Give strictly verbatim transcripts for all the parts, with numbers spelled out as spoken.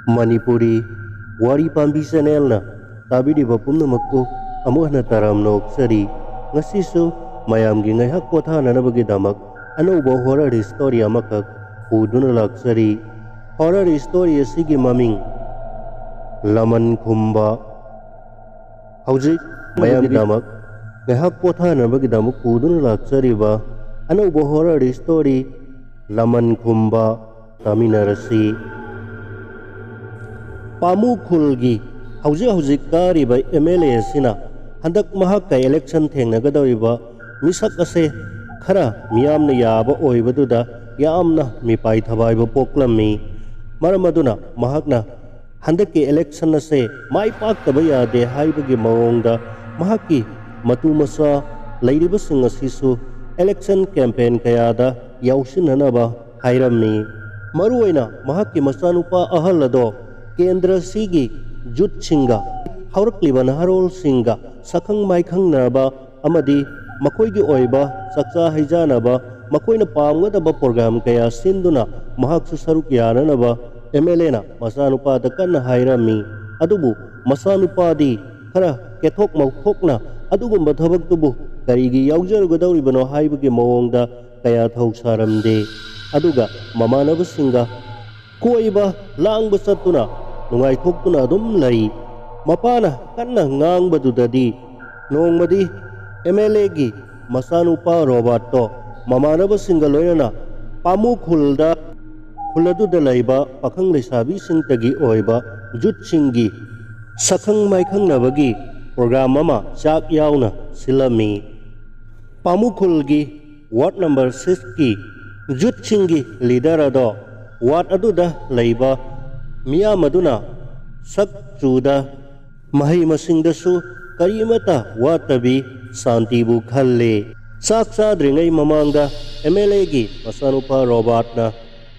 ꯃꯅꯤꯄꯨꯔꯤ ꯋꯥꯔꯤ ꯄꯥꯝꯕꯤ ꯆꯦꯅꯦꯜꯅ ꯇꯥꯕꯤꯔꯤꯕ ꯄꯨꯝꯅꯃꯛꯄꯨ ꯑꯃꯨꯛ ꯍꯟꯅ ꯇꯔꯥꯝꯅ ꯑꯣꯛꯆꯔꯤ꯫ ꯉꯁꯤꯁꯨ ꯃꯌꯥꯝꯒꯤ ꯉꯥꯏꯍꯥꯛ ꯄꯣꯊꯥꯅꯅꯕꯒꯤꯗꯃꯛ ꯑꯅꯧꯕ ꯍꯣꯔꯔ ꯁ꯭ꯇꯣꯔꯤ ꯑꯃꯈꯛ ꯄꯨꯗꯨꯅ ꯂꯥꯛꯆꯔꯤ꯫ ꯍꯣꯔꯔ ꯁ꯭ꯇꯣꯔꯤ ꯑꯁꯤꯒꯤ ꯃꯃꯤꯡ ꯂꯃꯟ ꯈꯨꯝꯕ꯫ ꯍꯧꯖꯤꯛ ꯃꯌꯥꯝꯒꯤꯗꯃꯛ ꯉꯥꯏꯍꯥꯛ ꯄꯣꯊꯥꯅꯕꯒꯤꯗꯃꯛ ꯄꯨꯗꯨꯅ ꯂꯥꯛꯆꯔꯤꯕ ꯑꯅꯧꯕ ꯍꯣꯔꯔ ꯁ꯭ꯇꯣꯔꯤ ꯂꯃꯟ ꯈꯨꯝꯕ ꯇꯥꯃꯤꯟꯅꯔꯁꯤ꯫ ꯄꯥꯃꯨ ꯈꯨꯜꯒꯤ ꯍꯧꯖꯤꯛ ꯍꯧꯖꯤꯛ ꯀꯥꯔꯤꯕ ꯑꯦꯝ ꯑꯦꯜ ꯑꯦ ꯑꯁꯤꯅ ꯍꯟꯗꯛ ꯃꯍꯥꯛꯀ ꯏꯂꯦꯛꯁꯟ ꯊꯦꯡꯅꯒꯗꯧꯔꯤꯕ ꯃꯤꯁꯛ ꯑꯁꯦ ꯈꯔ ꯃꯤꯌꯥꯝꯅ ꯌꯥꯕ ꯑꯣꯏꯕꯗꯨꯗ ꯌꯥꯝꯅ ꯃꯤꯄꯥꯏ ꯊꯕꯥꯏꯕ ꯄꯣꯛꯂꯝꯃꯤ꯫ ꯃꯔꯝ ꯑꯗꯨꯅ ꯃꯍꯥꯛꯅ ꯍꯟꯗꯛꯀꯤ ꯏꯂꯦꯛꯁꯟ ꯑꯁꯦ ꯃꯥꯏ ꯄꯥꯛꯇꯕ ꯌꯥꯗꯦ ꯍꯥꯏꯕꯒꯤ ꯃꯑꯣꯡꯗ ꯃꯍꯥꯛꯀꯤ ꯃꯇꯨ ꯃꯆꯥ ꯂꯩꯔꯤꯕꯁꯤꯡ ꯑꯁꯤꯁꯨ ꯏꯂꯦꯛꯁꯟ ꯀꯦꯝꯄꯦꯟ ꯀꯌꯥꯗ ꯌꯥꯎꯁꯤꯟꯅꯅꯕ ꯍꯥꯏꯔꯝꯃꯤ꯫ ꯃꯔꯨꯑꯣꯏꯅ ꯃꯍꯥꯛꯀꯤ ꯃꯆꯥꯅꯨꯄꯥ ꯑꯍꯜ ꯑꯗꯣ ꯀꯦꯟꯗ꯭ꯔꯁꯤꯒꯤ ꯌꯨꯠꯁꯤꯡꯒ ꯍꯧꯔꯛꯂꯤꯕ ꯅꯍꯥꯔꯣꯜꯁꯤꯡꯒ ꯁꯛꯈꯪ ꯃꯥꯏꯈꯪꯅꯕ ꯑꯃꯗꯤ ꯃꯈꯣꯏꯒꯤ ꯑꯣꯏꯕ ꯆꯥꯛꯆꯥ ꯍꯩꯖꯥꯅꯕ ꯃꯈꯣꯏꯅ ꯄꯥꯝꯒꯗꯕ ꯄ꯭ꯔꯣꯒ꯭ꯔꯥꯝ ꯀꯌꯥ ꯁꯤꯟꯗꯨꯅ ꯃꯍꯥꯛꯁꯨ ꯁꯔꯨꯛ ꯌꯥꯅꯅꯕ ꯑꯦꯝ ꯑꯦꯜ ꯑꯦꯅ ꯃꯆꯥꯅꯨꯄꯥꯗ ꯀꯟꯅ ꯍꯥꯏꯔꯝꯃꯤ꯫ ꯑꯗꯨꯕꯨ ꯃꯆꯥꯅꯨꯄꯥꯗꯤ ꯈꯔ ꯀꯦꯊꯣꯛ ꯃꯧꯊꯣꯛꯅ ꯑꯗꯨꯒꯨꯝꯕ ꯊꯕꯛꯇꯨꯕꯨ ꯀꯔꯤꯒꯤ ꯌꯥꯎꯖꯔꯨꯒꯗꯧꯔꯤꯕꯅꯣ ꯍꯥꯏꯕꯒꯤ ꯃꯑꯣꯡꯗ ꯀꯌꯥ ꯊꯧ ꯁꯥꯔꯝꯗꯦ꯫ ꯑꯗꯨꯒ ꯃꯃꯥꯟꯅꯕꯁꯤꯡꯒ ꯀꯣꯏꯕ ꯂꯥꯡꯕ ꯆꯠꯇꯨꯅ ꯅꯨꯡꯉꯥꯏꯊꯣꯛꯇꯨꯅ ꯑꯗꯨꯝ ꯂꯩ꯫ ꯃꯄꯥꯅ ꯀꯟꯅ ꯉꯥꯡꯕꯗꯨꯗꯗꯤ ꯅꯣꯡꯃꯗꯤ ꯑꯦꯝ ꯑꯦꯜ ꯑꯦꯒꯤ ꯃꯆꯥꯅꯨꯄꯥ ꯔꯣꯕꯥꯔꯠꯇꯣ ꯃꯃꯥꯟꯅꯕꯁꯤꯡꯒ ꯂꯣꯏꯅꯅ ꯄꯥꯃꯨ ꯈꯨꯜꯗ, ꯈꯨꯜ ꯑꯗꯨꯗ ꯂꯩꯕ ꯄꯥꯈꯪ ꯂꯩꯁꯥꯕꯤꯁꯤꯡꯇꯒꯤ ꯑꯣꯏꯕ ꯌꯨꯠꯁꯤꯡꯒꯤ ꯁꯛꯈꯪ ꯃꯥꯏꯈꯪꯅꯕꯒꯤ ꯄ꯭ꯔꯣꯒ꯭ꯔꯥꯝ ꯑꯃ ꯆꯥꯛ ꯌꯥꯎꯅ ꯁꯤꯜꯂꯝꯃꯤ꯫ ꯄꯥꯃꯨ ꯈꯨꯜꯒꯤ ꯋꯥꯔꯗ ꯅꯝꯕꯔ ꯁꯤꯛꯁꯀꯤ ꯌꯨꯠꯁꯤꯡꯒꯤ ꯂꯤꯗꯔ ꯑꯗꯣ ꯋꯥꯔꯗ ꯑꯗꯨꯗ ꯂꯩꯕ ꯃꯤꯌꯥꯝ ꯑꯗꯨꯅ ꯁꯛ ꯆꯨꯗ ꯃꯍꯩ ꯃꯁꯤꯡꯗꯁꯨ ꯀꯔꯤꯃꯠꯇ ꯋꯥꯠꯇꯕꯤ ꯁꯥꯟꯇꯤꯕꯨ ꯈꯜꯂꯤ꯫ ꯆꯥꯛ ꯆꯥꯗ꯭ꯔꯤꯉꯩ ꯃꯃꯥꯡꯗ ꯑꯦꯝ ꯑꯦꯜ ꯑꯦꯒꯤ ꯃꯆꯥꯅꯨꯄꯥ ꯔꯣꯕꯥꯔꯠꯅ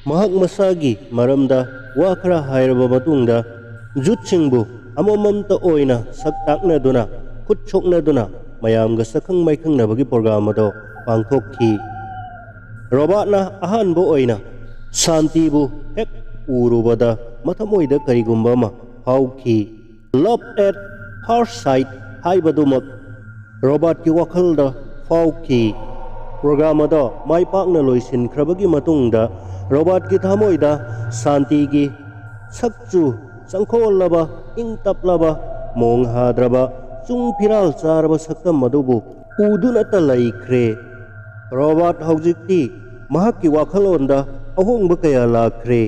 ꯃꯍꯥꯛ ꯃꯁꯥꯒꯤ ꯃꯔꯝꯗ ꯋꯥ ꯈꯔ ꯍꯥꯏꯔꯕ ꯃꯇꯨꯡꯗ ꯌꯨꯠꯁꯤꯡꯕꯨ ꯑꯃꯃꯝꯇ ꯑꯣꯏꯅ ꯁꯛ ꯇꯥꯛꯅꯗꯨꯅ ꯈꯨꯠ ꯁꯣꯛꯅꯗꯨꯅ ꯃꯌꯥꯝꯒ ꯁꯛꯈꯪ ꯃꯥꯏꯈꯪꯅꯕꯒꯤ ꯄ꯭ꯔꯣꯒ꯭ꯔꯥꯝ ꯑꯗꯣ ꯄꯥꯡꯊꯣꯛꯈꯤ꯫ ꯔꯣꯕꯥꯔꯠꯅ ꯑꯍꯥꯟꯕ ꯑꯣꯏꯅ ꯁꯥꯟꯇꯤꯕꯨ ꯍꯦꯛ ꯎꯔꯨꯕꯗ ꯃꯊꯃꯣꯏꯗ ꯀꯔꯤꯒꯨꯝꯕ ꯑꯃ ꯐꯥꯎꯈꯤ꯫ Love at first sight ꯍꯥꯏꯕꯗꯨꯃꯛ ꯔꯣꯕꯥꯔꯠꯀꯤ ꯋꯥꯈꯜꯗ ꯐꯥꯎꯈꯤ꯫ ꯄ꯭ꯔꯣꯒ꯭ꯔꯥꯝ ꯑꯗꯣ ꯃꯥꯏ ꯄꯥꯛꯅ ꯂꯣꯏꯁꯤꯟꯈ꯭ꯔꯕꯒꯤ ꯃꯇꯨꯡꯗ ꯔꯣꯕꯥꯔꯠꯀꯤ ꯊꯃꯣꯏꯗ ꯁꯥꯟꯇꯤꯒꯤ ꯁꯛꯆꯨ ꯆꯪꯈꯣꯜꯂꯕ, ꯏꯪ ꯇꯞꯂꯕ, ꯃꯣꯡ ꯍꯥꯗ꯭ꯔꯕ, ꯆꯨꯡ ꯐꯤꯔꯥꯜ ꯆꯥꯔꯕ ꯁꯛꯇꯝ ꯑꯗꯨꯕꯨ ꯎꯗꯨꯅꯇ ꯂꯩꯈ꯭ꯔꯦ꯫ ꯔꯣꯕꯥꯔꯠ ꯍꯧꯖꯤꯛꯇꯤ ꯃꯍꯥꯛꯀꯤ ꯋꯥꯈꯜꯂꯣꯟꯗ ꯑꯍꯣꯡꯕ ꯀꯌꯥ ꯂꯥꯛꯈ꯭ꯔꯦ꯫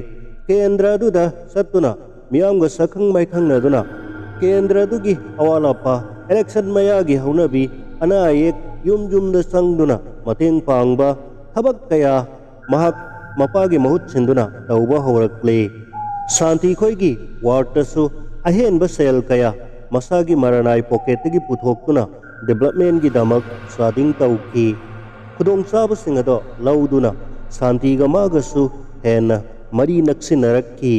ꯀꯦꯟꯗ꯭ꯔ ꯑꯗꯨꯗ ꯆꯠꯇꯨꯅ ꯃꯤꯌꯥꯝꯒ ꯁꯛꯈꯪ ꯃꯥꯏꯈꯪꯅꯗꯨꯅ ꯀꯦꯟꯗ꯭ꯔ ꯑꯗꯨꯒꯤ ꯑꯋꯥꯠ ꯑꯄꯥ, ꯏꯂꯦꯛꯁꯟ ꯃꯌꯥꯒꯤ ꯍꯧꯅꯕꯤ, ꯑꯅꯥ ꯑꯌꯦꯛ, ꯌꯨꯝ ꯌꯨꯝꯗ ꯆꯪꯗꯨꯅ ꯃꯇꯦꯡ ꯄꯥꯡꯕ, ꯊꯕꯛ ꯀꯌꯥ ꯃꯍꯥꯛ ꯃꯄꯥꯒꯤ ꯃꯍꯨꯠ ꯁꯤꯟꯗꯨꯅ ꯇꯧꯕ ꯍꯧꯔꯛꯂꯦ꯫ ꯁꯥꯟꯇꯤ ꯈꯣꯏꯒꯤ ꯋꯥꯔꯗꯇꯁꯨ ꯑꯍꯦꯟꯕ ꯁꯦꯜ ꯀꯌꯥ ꯃꯁꯥꯒꯤ ꯃꯔꯅꯥꯏ ꯄꯣꯀꯦꯠꯇꯒꯤ ꯄꯨꯊꯣꯛꯇꯨꯅ ꯗꯤꯕꯂꯞꯃꯦꯟꯒꯤꯗꯃꯛ ꯆꯥꯗꯤꯡ ꯇꯧꯈꯤ꯫ ꯈꯨꯗꯣꯡꯆꯥꯕꯁꯤꯡ ꯑꯗꯣ ꯂꯧꯗꯨꯅ ꯁꯥꯟꯇꯤꯒ ꯃꯥꯒꯁꯨ ꯍꯦꯟꯅ ꯃꯔꯤ ꯅꯛꯁꯤꯟꯅꯔꯛꯈꯤ꯫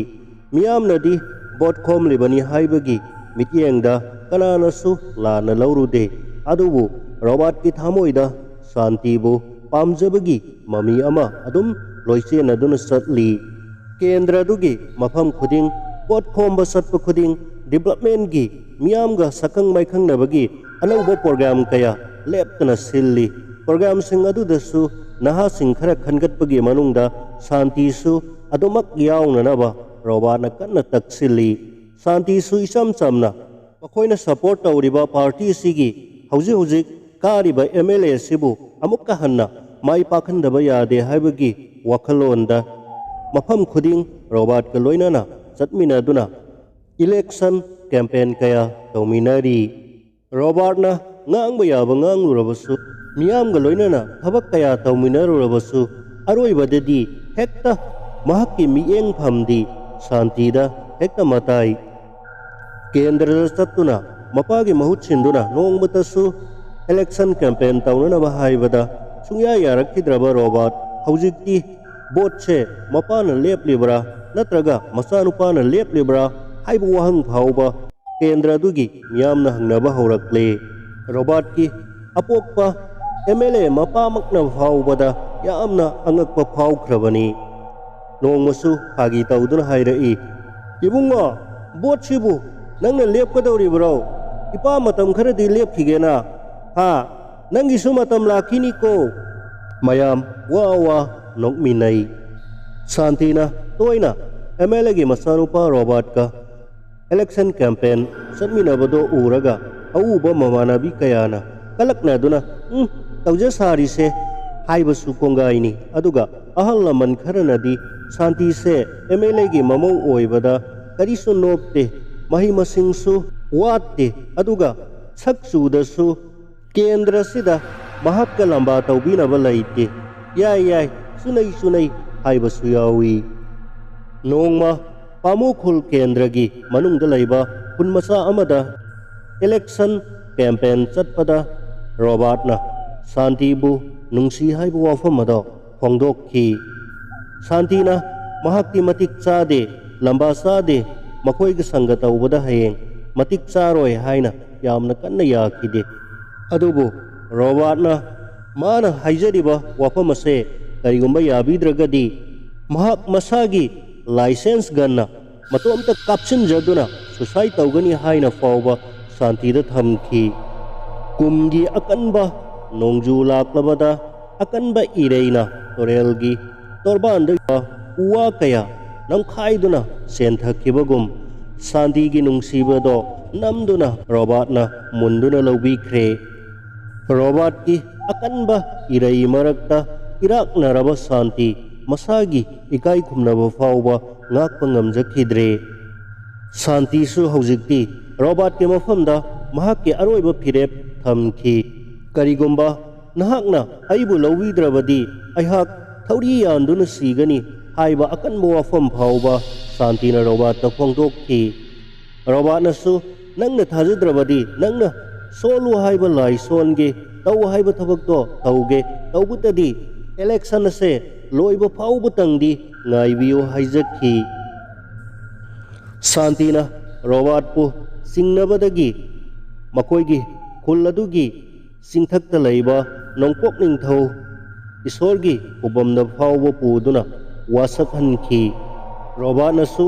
ꯃꯤꯌꯥꯝꯅꯗꯤ ꯚꯣꯠ ꯈꯣꯝꯂꯤꯕꯅꯤ ꯍꯥꯏꯕꯒꯤ ꯃꯤꯠꯌꯦꯡꯗ ꯀꯅꯥꯅꯁꯨ ꯂꯥꯟꯅ ꯂꯧꯔꯨꯗꯦ꯫ ꯑꯗꯨꯕꯨ ꯔꯣꯕꯥꯔꯠꯀꯤ ꯊꯃꯣꯏꯗ ꯁꯥꯟꯇꯤꯕꯨ ꯄꯥꯝꯖꯕꯒꯤ ꯃꯃꯤ ꯑꯃ ꯑꯗꯨꯝ ꯂꯣꯏꯆꯦꯟꯅꯗꯨꯅ ꯆꯠꯂꯤ꯫ ꯀꯦꯟꯗ꯭ꯔ ꯑꯗꯨꯒꯤ ꯃꯐꯝ ꯈꯨꯗꯤꯡ, ꯄꯣꯠ ꯈꯣꯝꯕ ꯆꯠꯄ ꯈꯨꯗꯤꯡ, ꯗꯤꯕꯂꯞꯃꯦꯟꯒꯤ, ꯃꯤꯌꯥꯝꯒ ꯁꯛꯈꯪ ꯃꯥꯏꯈꯪꯅꯕꯒꯤ ꯑꯅꯧꯕ ꯄ꯭ꯔꯣꯒ꯭ꯔꯥꯝ ꯀꯌꯥ ꯂꯦꯞꯇꯅ ꯁꯤꯜꯂꯤ꯫ ꯄ꯭ꯔꯣꯒ꯭ꯔꯥꯝꯁꯤꯡ ꯑꯗꯨꯗꯁꯨ ꯅꯍꯥꯁꯤꯡ ꯈꯔ ꯈꯟꯒꯠꯄꯒꯤ ꯃꯅꯨꯡꯗ ꯁꯥꯟꯇꯤꯁꯨ ꯑꯗꯨꯃꯛ ꯌꯥꯎꯅꯅꯕ ꯔꯣꯕꯥꯔꯠꯅ ꯀꯟꯅ ꯇꯛꯁꯤꯜꯂꯤ꯫ ꯁꯥꯟꯇꯤꯁꯨ ꯏꯆꯝ ꯆꯝꯅ ꯃꯈꯣꯏꯅ ꯁꯄꯣꯔꯠ ꯇꯧꯔꯤꯕ ꯄꯥꯔꯇꯤ ꯑꯁꯤꯒꯤ ꯍꯧꯖꯤꯛ ꯍꯧꯖꯤꯛ ꯀꯥꯔꯤꯕ ꯑꯦꯝ ꯑꯦꯜ ꯑꯦ ꯑꯁꯤꯕꯨ ꯑꯃꯨꯛꯀ ꯍꯟꯅ ꯃꯥꯏ ꯄꯥꯛꯍꯟꯗꯕ ꯌꯥꯗꯦ ꯍꯥꯏꯕꯒꯤ ꯋꯥꯈꯜꯂꯣꯟꯗ ꯃꯐꯝ ꯈꯨꯗꯤꯡ ꯔꯣꯕꯥꯔꯠꯀ ꯂꯣꯏꯅꯅ ꯆꯠꯃꯤꯟꯅꯗꯨꯅ ꯏꯂꯦꯛꯁꯟ ꯀꯦꯝꯄꯦꯟ ꯀꯌꯥ ꯇꯧꯃꯤꯟꯅꯔꯤ꯫ ꯔꯣꯕꯥꯔꯠꯅ ꯉꯥꯡꯕ ꯌꯥꯕ ꯉꯥꯡꯂꯨꯔꯕꯁꯨ, ꯃꯤꯌꯥꯝꯒ ꯂꯣꯏꯅꯅ ꯊꯕꯛ ꯀꯌꯥ ꯇꯧꯃꯤꯟꯅꯔꯨꯔꯕꯁꯨ, ꯑꯔꯣꯏꯕꯗꯗꯤ ꯍꯦꯛꯇ ꯃꯍꯥꯛꯀꯤ ꯃꯤꯠꯌꯦꯡꯐꯝꯗꯤ ꯁꯥꯟꯇꯤꯗ ꯍꯦꯛꯇ ꯃꯇꯥꯏ꯫ ꯀꯦꯟꯗ꯭ꯔꯗ ꯆꯠꯇꯨꯅ ꯃꯄꯥꯒꯤ ꯃꯍꯨꯠ ꯁꯤꯟꯗꯨꯅ ꯅꯣꯡꯃꯇꯁꯨ ꯏꯂꯦꯛꯁꯟ ꯀꯦꯝꯄꯦꯟ ꯇꯧꯅꯅꯕ ꯍꯥꯏꯕꯗ ꯁꯨꯡꯌꯥ ꯌꯥꯔꯛꯈꯤꯗ꯭ꯔꯕ ꯔꯣꯕꯥꯔꯠ ꯍꯧꯖꯤꯛꯇꯤ ꯚꯣꯠꯁꯦ ꯃꯄꯥꯅ ꯂꯦꯞꯂꯤꯕ꯭ꯔꯥ ꯅꯠꯇ꯭ꯔꯒ ꯃꯆꯥꯅꯨꯄꯥꯅ ꯂꯦꯞꯂꯤꯕ꯭ꯔꯥ ꯍꯥꯏꯕ ꯋꯥꯍꯪ ꯐꯥꯎꯕ ꯀꯦꯟꯗ꯭ꯔ ꯑꯗꯨꯒꯤ ꯃꯤꯌꯥꯝꯅ ꯍꯪꯅꯕ ꯍꯧꯔꯛꯂꯦ꯫ ꯔꯣꯕꯥꯔꯠꯀꯤ ꯑꯄꯣꯛꯄ ꯑꯦꯝ ꯑꯦꯜ ꯑꯦ ꯃꯄꯥꯃꯛꯅ ꯐꯥꯎꯕꯗ ꯌꯥꯝꯅ ꯑꯉꯛꯄ ꯐꯥꯎꯈ꯭ꯔꯕꯅꯤ꯫ ꯅꯣꯡꯃꯁꯨ ꯐꯥꯒꯤ ꯇꯧꯗꯨꯅ ꯍꯥꯏꯔꯛꯏ, ꯏꯕꯨꯡꯉꯣ, ꯚꯣꯠꯁꯤꯕꯨ ꯅꯪꯅ ꯂꯦꯞꯀꯗꯧꯔꯤꯕ꯭ꯔꯣ? ꯏꯄꯥ ꯃꯇꯝ ꯈꯔꯗꯤ ꯂꯦꯞꯈꯤꯒꯦꯅ꯫ ꯍꯥ? ꯅꯪꯒꯤꯁꯨ ꯃꯇꯝ ꯂꯥꯛꯈꯤꯅꯤꯀꯣ꯫ ꯃꯌꯥꯝ ꯋꯥ ꯋꯥ ꯅꯣꯛꯃꯤꯟꯅꯩ꯫ ꯁꯥꯟꯇꯤꯅ ꯇꯣꯏꯅ ꯑꯦꯝ ꯑꯦꯜ ꯑꯦꯒꯤ ꯃꯆꯥꯅꯨꯄꯥ ꯔꯣꯕꯥꯔꯠꯀ ꯏꯂꯦꯛꯁꯟ ꯀꯦꯝꯄꯦꯟ ꯆꯠꯃꯤꯟꯅꯕꯗꯣ ꯎꯔꯒ ꯑꯎꯕ ꯃꯃꯥꯟꯅꯕꯤ ꯀꯌꯥꯅ ꯀꯂꯛꯅꯗꯨꯅ "ꯎꯝ, ꯇꯧꯖ ꯁꯥꯔꯤꯁꯦ" ꯍꯥꯏꯕꯁꯨ ꯀꯣꯡꯒꯥꯏꯅꯤ꯫ ꯑꯗꯨꯒ ꯑꯍꯜ ꯂꯃꯟ ꯈꯔꯅꯗꯤ ꯁꯥꯟꯇꯤꯁꯦ ꯑꯦꯝ ꯑꯦꯜ ꯑꯦꯒꯤ ꯃꯃꯧ ꯑꯣꯏꯕꯗ ꯀꯔꯤꯁꯨ ꯅꯣꯞꯇꯦ, ꯃꯍꯩ ꯃꯁꯤꯡꯁꯨ ꯋꯥꯠꯇꯦ, ꯑꯗꯨꯒ ꯁꯛ ꯆꯨꯗꯁꯨ ꯀꯦꯟꯗ꯭ꯔꯁꯤꯗ ꯃꯍꯥꯛꯀ ꯂꯝꯕꯥ ꯇꯧꯕꯤꯅꯕ ꯂꯩꯇꯦ꯫ "ꯌꯥꯏ, ꯌꯥꯏ, ꯆꯨꯅꯩ, ꯆꯨꯅꯩ" ꯍꯥꯏꯕꯁꯨ ꯌꯥꯎꯏ꯫ ꯅꯣꯡꯃ ꯄꯥꯃꯨꯈꯨꯜ ꯀꯦꯟꯗ꯭ꯔꯒꯤ ꯃꯅꯨꯡꯗ ꯂꯩꯕ ꯈꯨꯟ ꯃꯆꯥ ꯑꯃꯗ ꯏꯂꯦꯛꯁꯟ ꯀꯦꯝꯄꯦꯟ ꯆꯠꯄꯗ ꯔꯣꯕꯥꯔꯠꯅ ꯁꯥꯟꯇꯤꯕꯨ ꯅꯨꯡꯁꯤ ꯍꯥꯏꯕ ꯋꯥꯐꯝ ꯑꯗꯣ ꯐꯣꯡꯗꯣꯛꯈꯤ꯫ ꯁꯥꯟꯇꯤꯅ ꯃꯍꯥꯛꯇꯤ ꯃꯇꯤꯛ ꯆꯥꯗꯦ, ꯂꯝꯕꯥ ꯆꯥꯗꯦ, ꯃꯈꯣꯏꯒ ꯁꯪꯒ ꯇꯧꯕꯗ ꯍꯌꯦꯡ ꯃꯇꯤꯛ ꯆꯥꯔꯣꯏ ꯍꯥꯏꯅ ꯌꯥꯝꯅ ꯀꯟꯅ ꯌꯥꯈꯤꯗꯦ꯫ ꯑꯗꯨꯕꯨ ꯔꯣꯕꯥꯔꯠꯅ ꯃꯥꯅ ꯍꯥꯏꯖꯔꯤꯕ ꯋꯥꯐꯝ ꯑꯁꯦ ꯀꯔꯤꯒꯨꯝꯕ ꯌꯥꯕꯤꯗ꯭ꯔꯒꯗꯤ ꯃꯍꯥꯛ ꯃꯁꯥꯒꯤ ꯂꯥꯏꯁꯦꯟꯁ ꯒꯟꯅ ꯃꯇꯣꯝꯇ ꯀꯥꯞꯁꯤꯟꯖꯗꯨꯅ ꯁꯨꯁꯥꯏꯠ ꯇꯧꯒꯅꯤ ꯍꯥꯏꯅ ꯐꯥꯎꯕ ꯁꯥꯟꯇꯤꯗ ꯊꯝꯈꯤ꯫ ꯀꯨꯝꯒꯤ ꯑꯀꯟꯕ ꯅꯣꯡꯖꯨ ꯂꯥꯛꯂꯕꯗ ꯑꯀꯟꯕ ꯏꯔꯩꯅ ꯇꯨꯔꯦꯜꯒꯤ ꯇꯣꯔꯕꯥꯟꯗ ꯎ ꯋꯥ ꯀꯌꯥ ꯅꯝꯈꯥꯏꯗꯨꯅ ꯆꯦꯟꯊꯈꯤꯕꯒꯨꯝ ꯁꯥꯟꯇꯤꯒꯤ ꯅꯨꯡꯁꯤꯕꯗꯣ ꯅꯝꯗꯨꯅ ꯔꯣꯕꯥꯔꯠꯅ ꯃꯨꯟꯗꯨꯅ ꯂꯧꯕꯤꯈ꯭ꯔꯦ꯫ ꯔꯣꯕꯥꯔꯠꯀꯤ ꯑꯀꯟꯕ ꯏꯔꯩ ꯃꯔꯛꯇ ꯏꯔꯥꯛꯅꯔꯕ ꯁꯥꯟꯇꯤ ꯃꯁꯥꯒꯤ ꯏꯀꯥꯏ ꯈꯨꯝꯅꯕ ꯐꯥꯎꯕ ꯉꯥꯛꯄ ꯉꯝꯖꯈꯤꯗ꯭ꯔꯦ꯫ ꯁꯥꯟꯇꯤꯁꯨ ꯍꯧꯖꯤꯛꯇꯤ ꯔꯣꯕꯥꯔꯠꯀꯤ ꯃꯐꯝꯗ ꯃꯍꯥꯛꯀꯤ ꯑꯔꯣꯏꯕ ꯐꯤꯔꯦꯞ ꯊꯝꯈꯤ꯫ "ꯀꯔꯤꯒꯨꯝꯕ ꯅꯍꯥꯛꯅ ꯑꯩꯕꯨ ꯂꯧꯕꯤꯗ꯭ꯔꯕꯗꯤ ꯑꯩꯍꯥꯛ ꯊꯧꯔꯤ ꯌꯥꯟꯗꯨꯅ ꯁꯤꯒꯅꯤ" ꯍꯥꯏꯕ ꯑꯀꯟꯕ ꯋꯥꯐꯝ ꯐꯥꯎꯕ ꯁꯥꯟꯇꯤꯅ ꯔꯣꯕꯥꯔꯠꯇ ꯐꯣꯡꯗꯣꯛꯈꯤ꯫ ꯔꯣꯕꯥꯔꯠꯅꯁꯨ "ꯅꯪꯅ ꯊꯥꯖꯗ꯭ꯔꯕꯗꯤ ꯅꯪꯅ ꯁꯣꯜꯂꯨ ꯍꯥꯏꯕ ꯂꯥꯏ ꯁꯣꯟꯒꯦ, ꯇꯧ ꯍꯥꯏꯕ ꯊꯕꯛꯇꯣ ꯇꯧꯒꯦ, ꯇꯧꯕꯇꯗꯤ ꯏꯂꯦꯛꯁꯟ ꯑꯁꯦ ꯂꯣꯏꯕ ꯐꯥꯎꯕꯇꯪꯗꯤ ꯉꯥꯏꯕꯤꯌꯨ" ꯍꯥꯏꯖꯈꯤ꯫ ꯁꯥꯟꯇꯤꯅ ꯔꯣꯕꯥꯔꯠꯄꯨ ꯆꯤꯡꯅꯕꯗꯒꯤ ꯃꯈꯣꯏꯒꯤ ꯈꯨꯜ ꯑꯗꯨꯒꯤ ꯆꯤꯡꯊꯛꯇ ꯂꯩꯕ ꯅꯣꯡꯄꯣꯛ ꯅꯤꯡꯊꯧ ꯏꯁꯣꯔꯒꯤ ꯈꯨꯕꯝꯗ ꯐꯥꯎꯕ ꯄꯨꯗꯨꯅ ꯋꯥꯁꯛꯍꯟꯈꯤ꯫ ꯔꯣꯕꯥꯔꯠꯅꯁꯨ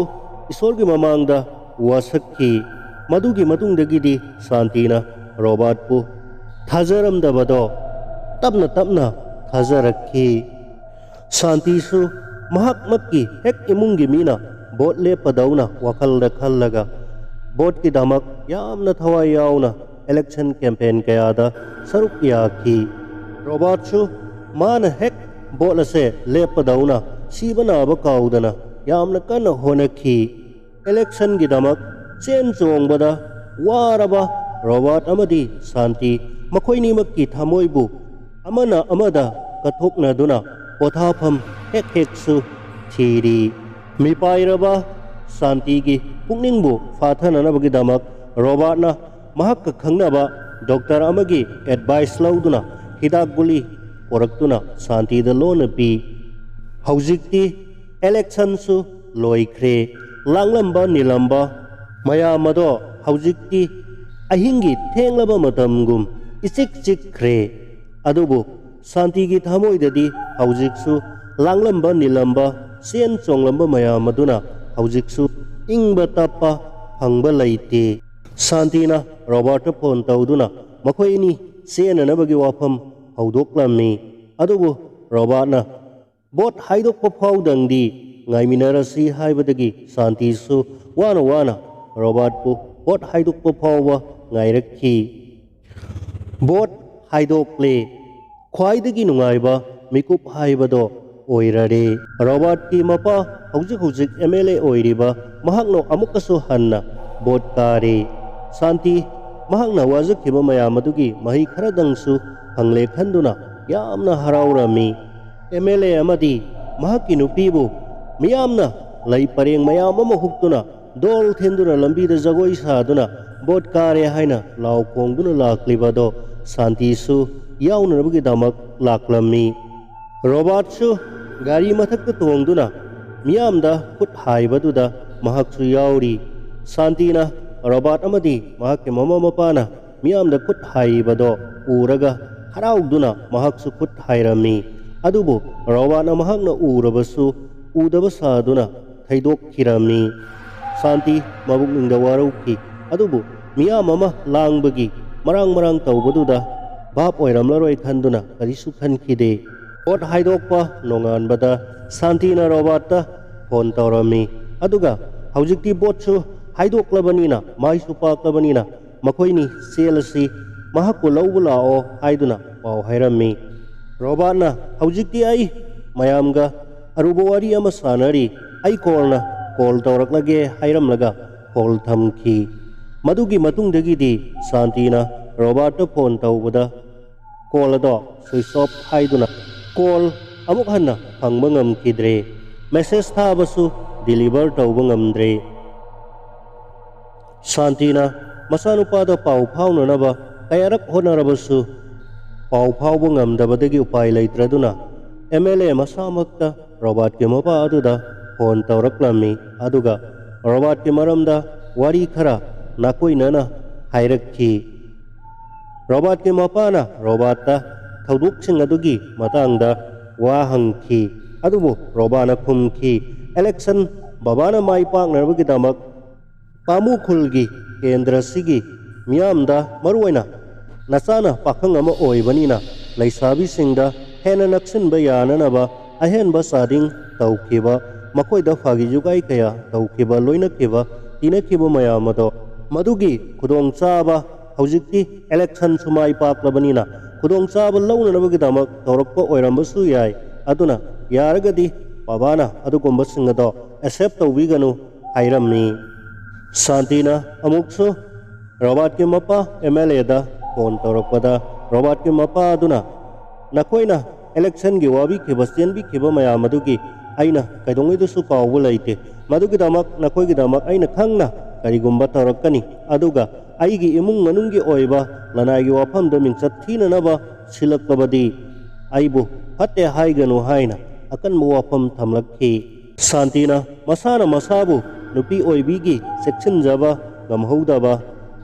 ꯏꯁꯣꯔꯒꯤ ꯃꯃꯥꯡꯗ ꯋꯥꯁꯛꯈꯤ꯫ ꯃꯗꯨꯒꯤ ꯃꯇꯨꯡꯗꯒꯤꯗꯤ ꯁꯥꯟꯇꯤꯅ ꯔꯣꯕꯥꯔꯠꯄꯨ ꯊꯥꯖꯔꯝꯗꯕꯗꯣ ꯇꯞꯅ ꯇꯞꯅ ꯊꯥꯖꯔꯛꯈꯤ꯫ ꯁꯥꯟꯇꯤꯁꯨ ꯃꯍꯥꯛꯃꯛꯀꯤ ꯍꯦꯛ ꯏꯃꯨꯡꯒꯤ ꯃꯤꯅ ꯚꯣꯠ ꯂꯦꯞꯄꯗꯧꯅ ꯋꯥꯈꯜꯗ ꯈꯜꯂꯒ ꯚꯣꯠꯀꯤꯗꯃꯛ ꯌꯥꯝꯅ ꯊꯋꯥꯏ ꯌꯥꯎꯅ ꯏꯂꯦꯛꯁꯟ ꯀꯦꯝꯄꯦꯟ ꯀꯌꯥꯗ ꯁꯔꯨꯛ ꯌꯥꯈꯤ꯫ ꯔꯣꯕꯥꯔꯠꯁꯨ ꯃꯥꯅ ꯍꯦꯛ ꯚꯣꯠ ꯑꯁꯦ ꯂꯦꯞꯄꯗꯧꯅ ꯁꯤꯕ ꯅꯥꯕ ꯀꯥꯎꯗꯅ ꯌꯥꯝꯅ ꯀꯟꯅ ꯍꯣꯠꯅꯈꯤ꯫ ꯏꯂꯦꯛꯁꯟꯒꯤꯗꯃꯛ ꯆꯦꯟ ꯆꯣꯡꯕꯗ ꯋꯥꯔꯕ ꯔꯣꯕꯥꯔꯠ ꯑꯃꯗꯤ ꯁꯥꯟꯇꯤ ꯃꯈꯣꯏꯅꯤꯃꯛꯀꯤ ꯊꯃꯣꯏꯕꯨ ꯑꯃꯅ ꯑꯃꯗ ꯀꯠꯊꯣꯛꯅꯗꯨꯅ ꯄꯣꯊꯥꯐꯝ ꯍꯦꯛ ꯍꯦꯛꯁꯨ ꯊꯤꯔꯤ꯫ ꯃꯤꯄꯥꯏꯔꯕ ꯁꯥꯟꯇꯤꯒꯤ ꯄꯨꯛꯅꯤꯡꯕꯨ ꯐꯥꯊꯅꯅꯕꯒꯤꯗꯃꯛ ꯔꯣꯕꯥꯔꯠꯅ ꯃꯍꯥꯛꯀ ꯈꯪꯅꯕ ꯗꯣꯛꯇꯔ ꯑꯃꯒꯤ ꯑꯦꯗꯚꯥꯏꯁ ꯂꯧꯗꯨꯅ ꯍꯤꯗꯥꯛ ꯒꯨꯂꯤ ꯄꯨꯔꯛꯇꯨꯅ ꯁꯥꯟꯇꯤꯗ ꯂꯣꯟꯅ ꯄꯤ꯫ ꯍꯧꯖꯤꯛꯇꯤ ꯏꯂꯦꯛꯁꯟꯁꯨ ꯂꯣꯏꯈ꯭ꯔꯦ꯫ ꯂꯥꯡꯂꯝꯕ ꯅꯤꯜꯂꯝꯕ ꯃꯌꯥꯝ ꯑꯗꯣ ꯍꯧꯖꯤꯛꯇꯤ ꯑꯍꯤꯡꯒꯤ ꯊꯦꯡꯂꯕ ꯃꯇꯝꯒꯨꯝ ꯏꯆꯤꯛ ꯆꯤꯛꯈ꯭ꯔꯦ꯫ ꯑꯗꯨꯕꯨ ꯁꯥꯟꯇꯤꯒꯤ ꯊꯃꯣꯏꯗꯗꯤ ꯍꯧꯖꯤꯛꯁꯨ ꯂꯥꯡꯂꯝꯕ ꯅꯤꯜꯂꯝꯕ ꯆꯦꯟ ꯆꯣꯡꯂꯝꯕ ꯃꯌꯥꯝ ꯑꯗꯨꯅ ꯍꯧꯖꯤꯛꯁꯨ ꯏꯪꯕ ꯇꯞꯄ ꯐꯪꯕ ꯂꯩꯇꯦ꯫ ꯁꯥꯟꯇꯤꯅ ꯔꯣꯕꯥꯔꯠꯇ ꯐꯣꯟ ꯇꯧꯗꯨꯅ ꯃꯈꯣꯏ ꯑꯅꯤ ꯆꯦꯟꯅꯅꯕꯒꯤ ꯋꯥꯐꯝ ꯍꯧꯗꯣꯛꯂꯝꯃꯤ꯫ ꯑꯗꯨꯕꯨ ꯔꯣꯕꯥꯔꯠꯅ ꯚꯣꯠ ꯍꯥꯏꯗꯣꯛꯄ ꯐꯥꯎꯗꯪꯗꯤ ꯉꯥꯏꯃꯤꯟꯅꯔꯁꯤ ꯍꯥꯏꯕꯗꯒꯤ ꯁꯥꯟꯇꯤꯁꯨ ꯋꯥꯅ ꯋꯥꯅ ꯔꯣꯕꯥꯔꯠꯄꯨ ꯚꯣꯠ ꯍꯥꯏꯗꯣꯛꯄ ꯐꯥꯎꯕ ꯉꯥꯏꯔꯛꯈꯤ꯫ ꯚꯣꯠ ꯍꯥꯏꯗꯣꯛꯂꯦ꯫ ꯈ꯭ꯋꯥꯏꯗꯒꯤ ꯅꯨꯡꯉꯥꯏꯕ ꯃꯤꯀꯨꯞ ꯍꯥꯏꯕꯗꯣ ꯑꯣꯏꯔꯔꯦ꯫ ꯔꯣꯕꯥꯔꯠꯀꯤ ꯃꯄꯥ ꯍꯧꯖꯤꯛ ꯍꯧꯖꯤꯛ ꯑꯦꯝ ꯑꯦꯜ ꯑꯦ ꯑꯣꯏꯔꯤꯕ ꯃꯍꯥꯛꯅ ꯑꯃꯨꯛꯀꯁꯨ ꯍꯟꯅ ꯚꯣꯠ ꯀꯥꯔꯦ꯫ ꯁꯥꯟꯇꯤ ꯃꯍꯥꯛꯅ ꯋꯥꯖꯈꯤꯕ ꯃꯌꯥꯝ ꯑꯗꯨꯒꯤ ꯃꯍꯩ ꯈꯔꯗꯪꯁꯨ ꯐꯪꯂꯦ ꯈꯟꯗꯨꯅ ꯌꯥꯝꯅ ꯍꯔꯥꯎꯔꯝꯃꯤ꯫ ꯑꯦꯝ ꯑꯦꯜ ꯑꯦ ꯑꯃꯗꯤ ꯃꯍꯥꯛꯀꯤ ꯅꯨꯄꯤꯕꯨ ꯃꯤꯌꯥꯝꯅ ꯂꯩ ꯄꯔꯦꯡ ꯃꯌꯥꯝ ꯑꯃ ꯍꯨꯛꯇꯨꯅ ꯗꯣꯜ ꯊꯤꯟꯗꯨꯅ ꯂꯝꯕꯤꯗ ꯖꯒꯣꯏ ꯁꯥꯗꯨꯅ ꯚꯣꯠ ꯀꯥꯔꯦ ꯍꯥꯏꯅ ꯂꯥꯎ ꯈꯣꯡꯗꯨꯅ ꯂꯥꯛꯂꯤꯕ ꯑꯗꯣ ꯁꯥꯟꯇꯤꯁꯨ ꯌꯥꯎꯅꯅꯕꯒꯤꯗꯃꯛ ꯂꯥꯛꯂꯝꯃꯤ꯫ ꯔꯣꯕꯥꯔꯠꯁꯨ ꯒꯥꯔꯤ ꯃꯊꯛꯇ ꯇꯣꯡꯗꯨꯅ ꯃꯤꯌꯥꯝꯗ ꯈꯨꯠ ꯍꯥꯏꯕꯗꯨꯗ ꯃꯍꯥꯛꯁꯨ ꯌꯥꯎꯔꯤ꯫ ꯁꯥꯟꯇꯤꯅ ꯔꯣꯕꯥꯔꯠ ꯑꯃꯗꯤ ꯃꯍꯥꯛꯀꯤ ꯃꯃꯥ ꯃꯄꯥꯅ ꯃꯤꯌꯥꯝꯗ ꯈꯨꯠ ꯍꯥꯏꯔꯤꯕꯗꯣ ꯎꯔꯒ ꯍꯔꯥꯎꯗꯨꯅ ꯃꯍꯥꯛꯁꯨ ꯈꯨꯠ ꯍꯥꯏꯔꯝꯃꯤ꯫ ꯑꯗꯨꯕꯨ ꯔꯣꯕꯥꯔꯠꯅ ꯃꯍꯥꯛꯅ ꯎꯔꯕꯁꯨ ꯎꯗꯕ ꯁꯥꯗꯨꯅ ꯊꯩꯗꯣꯛꯈꯤꯔꯝꯃꯤ꯫ ꯁꯥꯟꯇꯤ ꯃꯕꯨꯛꯅꯤꯡꯗ ꯋꯥꯔꯧꯈꯤ꯫ ꯑꯗꯨꯕꯨ ꯃꯤꯌꯥꯝ ꯑꯃ ꯂꯥꯡꯕꯒꯤ ꯃꯔꯥꯡ ꯃꯔꯥꯡ ꯇꯧꯕꯗꯨꯗ ꯚꯥꯞ ꯑꯣꯏꯔꯝꯂꯔꯣꯏ ꯈꯟꯗꯨꯅ ꯀꯔꯤꯁꯨ ꯈꯟꯈꯤꯗꯦ꯫ ꯄꯣꯠ ꯍꯥꯏꯗꯣꯛꯄ ꯅꯣꯡꯉꯥꯟꯕꯗ ꯁꯥꯟꯇꯤꯅ ꯔꯣꯕꯥꯔꯠꯇ ꯐꯣꯟ ꯇꯧꯔꯝꯃꯤ꯫ ꯑꯗꯨꯒ ꯍꯧꯖꯤꯛꯇꯤ ꯄꯣꯠꯁꯨ ꯍꯥꯏꯗꯣꯛꯂꯕꯅꯤꯅ, ꯃꯥꯏꯁꯨ ꯄꯥꯛꯂꯕꯅꯤꯅ, ꯃꯈꯣꯏꯅꯤ ꯆꯦꯜꯂꯁꯤ, ꯃꯍꯥꯛꯄꯨ ꯂꯧꯕ ꯂꯥꯛꯑꯣ ꯍꯥꯏꯗꯨꯅ ꯄꯥꯎ ꯍꯥꯏꯔꯝꯃꯤ꯫ ꯔꯣꯕꯥꯔꯠꯅ, "ꯍꯧꯖꯤꯛꯇꯤ ꯑꯩ ꯃꯌꯥꯝꯒ ꯑꯔꯨꯕ ꯋꯥꯔꯤ ꯑꯃ ꯁꯥꯟꯅꯔꯤ, ꯑꯩ ꯀꯣꯟꯅ ꯀꯣꯜ ꯇꯧꯔꯛꯂꯒꯦ" ꯍꯥꯏꯔꯝꯂꯒ ꯐꯣꯟ ꯊꯝꯈꯤ꯫ ꯃꯗꯨꯒꯤ ꯃꯇꯨꯡꯗꯒꯤꯗꯤ ꯁꯥꯟꯇꯤꯅ ꯔꯣꯕꯥꯔꯠꯇ ꯐꯣꯟ ꯇꯧꯕꯗ ꯀꯣꯜ ꯑꯗꯣ ꯁ꯭ꯋꯤꯆ ꯑꯣꯐ ꯍꯥꯏꯗꯨꯅ ꯀꯣꯜ ꯑꯃꯨꯛ ꯍꯟꯅ ꯐꯪꯕ ꯉꯝꯈꯤꯗ꯭ꯔꯦ꯫ ꯃꯦꯁꯦꯖ ꯊꯥꯕꯁꯨ ꯗꯤꯂꯤꯚꯔ ꯇꯧꯕ ꯉꯝꯗ꯭ꯔꯦ꯫ ꯁꯥꯟꯇꯤꯅ ꯃꯆꯥꯅꯨꯄꯥꯗ ꯄꯥꯎ ꯐꯥꯎꯅꯅꯕ ꯀꯌꯥꯔꯛ ꯍꯣꯠꯅꯔꯕꯁꯨ ꯄꯥꯎ ꯐꯥꯎꯕ ꯉꯝꯗꯕꯗꯒꯤ ꯎꯄꯥꯏ ꯂꯩꯇ꯭ꯔꯗꯨꯅ ꯑꯦꯝ ꯑꯦꯜ ꯑꯦ ꯃꯁꯥꯃꯛꯇ ꯔꯣꯕꯥꯔꯠꯀꯤ ꯃꯄꯥ ꯑꯗꯨꯗ ꯐꯣꯟ ꯇꯧꯔꯛꯂꯝꯃꯤ꯫ ꯑꯗꯨꯒ ꯔꯣꯕꯥꯔꯠꯀꯤ ꯃꯔꯝꯗ ꯋꯥꯔꯤ ꯈꯔ ꯅꯥꯀꯣꯏꯅꯅ ꯍꯥꯏꯔꯛꯈꯤ꯫ ꯔꯣꯕꯥꯔꯠꯀꯤ ꯃꯄꯥꯅ ꯔꯣꯕꯥꯔꯠꯇ ꯊꯧꯗꯣꯛꯁꯤꯡ ꯑꯗꯨꯒꯤ ꯃꯇꯥꯡꯗ ꯋꯥ ꯍꯪꯈꯤ꯫ ꯑꯗꯨꯕꯨ ꯔꯣꯕꯥꯔꯠꯅ ꯈꯨꯝꯈꯤ, "ꯏꯂꯦꯛꯁꯟ ꯕꯕꯥꯅ ꯃꯥꯏ ꯄꯥꯛꯅꯕꯒꯤꯗꯃꯛ ꯄꯥꯃꯨ ꯈꯨꯜꯒꯤ ꯀꯦꯟꯗ꯭ꯔꯁꯤꯒꯤ ꯃꯤꯌꯥꯝꯗ, ꯃꯔꯨꯑꯣꯏꯅ ꯅꯆꯥꯅ ꯄꯥꯈꯪ ꯑꯃ ꯑꯣꯏꯕꯅꯤꯅ, ꯂꯩꯁꯥꯕꯤꯁꯤꯡꯗ ꯍꯦꯟꯅ ꯅꯛꯁꯤꯟꯕ ꯌꯥꯅꯅꯕ ꯑꯍꯦꯟꯕ ꯆꯥꯗꯤꯡ ꯇꯧꯈꯤꯕ, ꯃꯈꯣꯏꯗ ꯐꯥꯒꯤ ꯖꯨꯒꯥꯏ ꯀꯌꯥ ꯇꯧꯈꯤꯕ, ꯂꯣꯏꯅꯈꯤꯕ, ꯇꯤꯟꯅꯈꯤꯕ ꯃꯌꯥꯝ ꯑꯗꯣ, ꯃꯗꯨꯒꯤ ꯈꯨꯗꯣꯡꯆꯥꯕ ꯍꯧꯖꯤꯛꯇꯤ ꯏꯂꯦꯛꯁꯟꯁꯨ ꯃꯥꯏ ꯄꯥꯛꯂꯕꯅꯤꯅ ꯈꯨꯗꯣꯡꯆꯥꯕ ꯂꯧꯅꯅꯕꯒꯤꯗꯃꯛ ꯇꯧꯔꯛꯄ ꯑꯣꯏꯔꯝꯕꯁꯨ ꯌꯥꯏ꯫ ꯑꯗꯨꯅ ꯌꯥꯔꯒꯗꯤ ꯕꯕꯥꯅ ꯑꯗꯨꯒꯨꯝꯕꯁꯤꯡ ꯑꯗꯣ ꯑꯦꯛꯁꯦꯞ ꯇꯧꯕꯤꯒꯅꯨ" ꯍꯥꯏꯔꯝꯃꯤ꯫ ꯁꯥꯟꯇꯤꯅ ꯑꯃꯨꯛꯁꯨ ꯔꯣꯕꯥꯔꯠꯀꯤ ꯃꯄꯥ ꯑꯦꯝ ꯑꯦꯜ ꯑꯦꯗ ꯐꯣꯟ ꯇꯧꯔꯛꯄꯗ, ꯔꯣꯕꯥꯔꯠꯀꯤ ꯃꯄꯥ ꯑꯗꯨꯅ, "ꯅꯈꯣꯏꯅ ꯏꯂꯦꯛꯁꯟꯒꯤ ꯋꯥꯕꯤꯈꯤꯕ, ꯆꯦꯟꯕꯤꯈꯤꯕ ꯃꯌꯥꯝ ꯑꯗꯨꯒꯤ ꯑꯩꯅ ꯀꯩꯗꯧꯉꯩꯗꯁꯨ ꯀꯥꯎꯕ ꯂꯩꯇꯦ꯫ ꯃꯗꯨꯒꯤꯗꯃꯛ ꯅꯈꯣꯏꯒꯤꯗꯃꯛ ꯑꯩꯅ ꯈꯪꯅ ꯀꯔꯤꯒꯨꯝꯕ ꯇꯧꯔꯛꯀꯅꯤ꯫ ꯑꯗꯨꯒ ꯑꯩꯒꯤ ꯏꯃꯨꯡ ꯃꯅꯨꯡꯒꯤ ꯑꯣꯏꯕ ꯂꯅꯥꯏꯒꯤ ꯋꯥꯐꯝꯗ ꯃꯤꯡꯆꯠ ꯊꯤꯅꯅꯕ ꯁꯤꯜꯂꯛꯂꯕꯗꯤ ꯑꯩꯕꯨ ꯐꯠꯇꯦ ꯍꯥꯏꯒꯅꯨ" ꯍꯥꯏꯅ ꯑꯀꯟꯕ ꯋꯥꯐꯝ ꯊꯝꯂꯛꯈꯤ꯫ ꯁꯥꯟꯇꯤꯅ ꯃꯁꯥꯅ ꯃꯁꯥꯕꯨ ꯅꯨꯄꯤ ꯑꯣꯏꯕꯤꯒꯤ ꯆꯦꯛꯁꯤꯟꯖꯕ ꯉꯝꯍꯧꯗꯕ,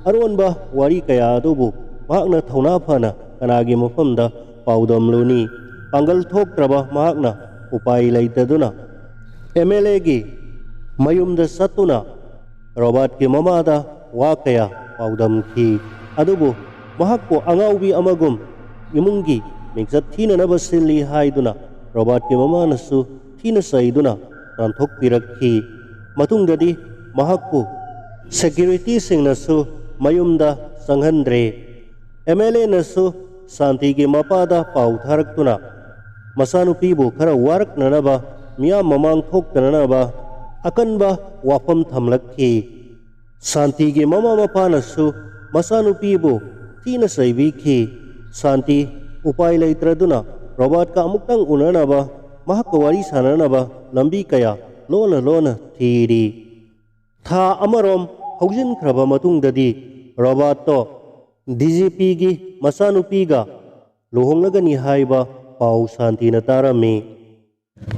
ꯑꯔꯣꯟꯕ ꯋꯥꯔꯤ ꯀꯌꯥ ꯑꯗꯨꯕꯨ ꯃꯍꯥꯛꯅ ꯊꯧꯅꯥ ꯐꯅ ꯀꯅꯥꯒꯤ ꯃꯐꯝꯗ ꯄꯥꯎꯗꯝꯂꯨꯅꯤ? ꯄꯥꯡꯒꯜ ꯊꯣꯛꯇ꯭ꯔꯕ ꯃꯍꯥꯛꯅ ꯎꯄꯥꯏ ꯂꯩꯇꯗꯨꯅ ꯑꯦꯝ ꯑꯦꯜ ꯑꯦꯒꯤ ꯃꯌꯨꯝꯗ ꯆꯠꯇꯨꯅ ꯔꯣꯕꯥꯔꯠꯀꯤ ꯃꯃꯥꯗ ꯋꯥ ꯀꯌꯥ ꯄꯥꯎꯗꯝꯈꯤ꯫ ꯑꯗꯨꯕꯨ ꯃꯍꯥꯛꯄꯨ ꯑꯉꯥꯎꯕꯤ ꯑꯃꯒꯨꯝ ꯏꯃꯨꯡꯒꯤ ꯃꯤꯡꯆꯠ ꯊꯤꯅꯅꯕ ꯁꯤꯜꯂꯤ ꯍꯥꯏꯗꯨꯅ ꯔꯣꯕꯥꯔꯠꯀꯤ ꯃꯃꯥꯅꯁꯨ ꯊꯤꯅ ꯆꯩꯗꯨꯅ ꯇꯥꯟꯊꯣꯛꯄꯤꯔꯛꯈꯤ꯫ ꯃꯇꯨꯡꯗꯗꯤ ꯃꯍꯥꯛꯄꯨ ꯁꯦꯀ꯭ꯌꯨꯔꯤꯇꯤꯁꯤꯡꯅꯁꯨ ꯃꯌꯨꯝꯗ ꯆꯪꯍꯟꯗ꯭ꯔꯦ꯫ ꯑꯦꯝ ꯑꯦꯜ ꯑꯦꯅꯁꯨ ꯁꯥꯟꯇꯤꯒꯤ ꯃꯄꯥꯗ ꯄꯥꯎ ꯊꯥꯔꯛꯇꯨꯅ ꯃꯆꯥꯅꯨꯄꯤꯕꯨ ꯈꯔ ꯋꯥꯔꯛꯅꯅꯕ, ꯃꯤꯌꯥꯝ ꯃꯃꯥꯡ ꯊꯣꯛꯇꯅꯅꯕ ꯑꯀꯟꯕ ꯋꯥꯐꯝ ꯊꯝꯂꯛꯈꯤ꯫ ꯁꯥꯟꯇꯤꯒꯤ ꯃꯃꯥ ꯃꯄꯥꯅꯁꯨ ꯃꯆꯥꯅꯨꯄꯤꯕꯨ ꯊꯤꯅ ꯆꯩꯕꯤꯈꯤ꯫ ꯁꯥꯟꯇꯤ ꯎꯄꯥꯏ ꯂꯩꯇ꯭ꯔꯗꯨꯅ ꯔꯣꯕꯥꯔꯠꯀ ꯑꯃꯨꯛꯇꯪ ꯎꯅꯅꯕ ꯃꯍꯥꯛꯀ ꯋꯥꯔꯤ ꯁꯥꯟꯅꯅꯕ ꯂꯝꯕꯤ ꯀꯌꯥ ꯂꯣꯟꯅ ꯂꯣꯟꯅ ꯊꯤꯔꯤ꯫ ꯊꯥ ꯑꯃꯔꯣꯝ ꯍꯧꯖꯤꯟꯈ꯭ꯔꯕ ꯃꯇꯨꯡꯗꯗꯤ ꯔꯣꯕꯥꯔꯠꯇꯣ ꯗꯤ ꯖꯤ ꯄꯤꯒꯤ ꯃꯆꯥꯅꯨꯄꯤꯒ ꯂꯨꯍꯣꯡꯂꯒꯅꯤ ꯍꯥꯏꯕ ꯄꯥꯎ ꯁꯥꯟꯇꯤꯅ ꯇꯥꯔꯝꯃꯤ꯫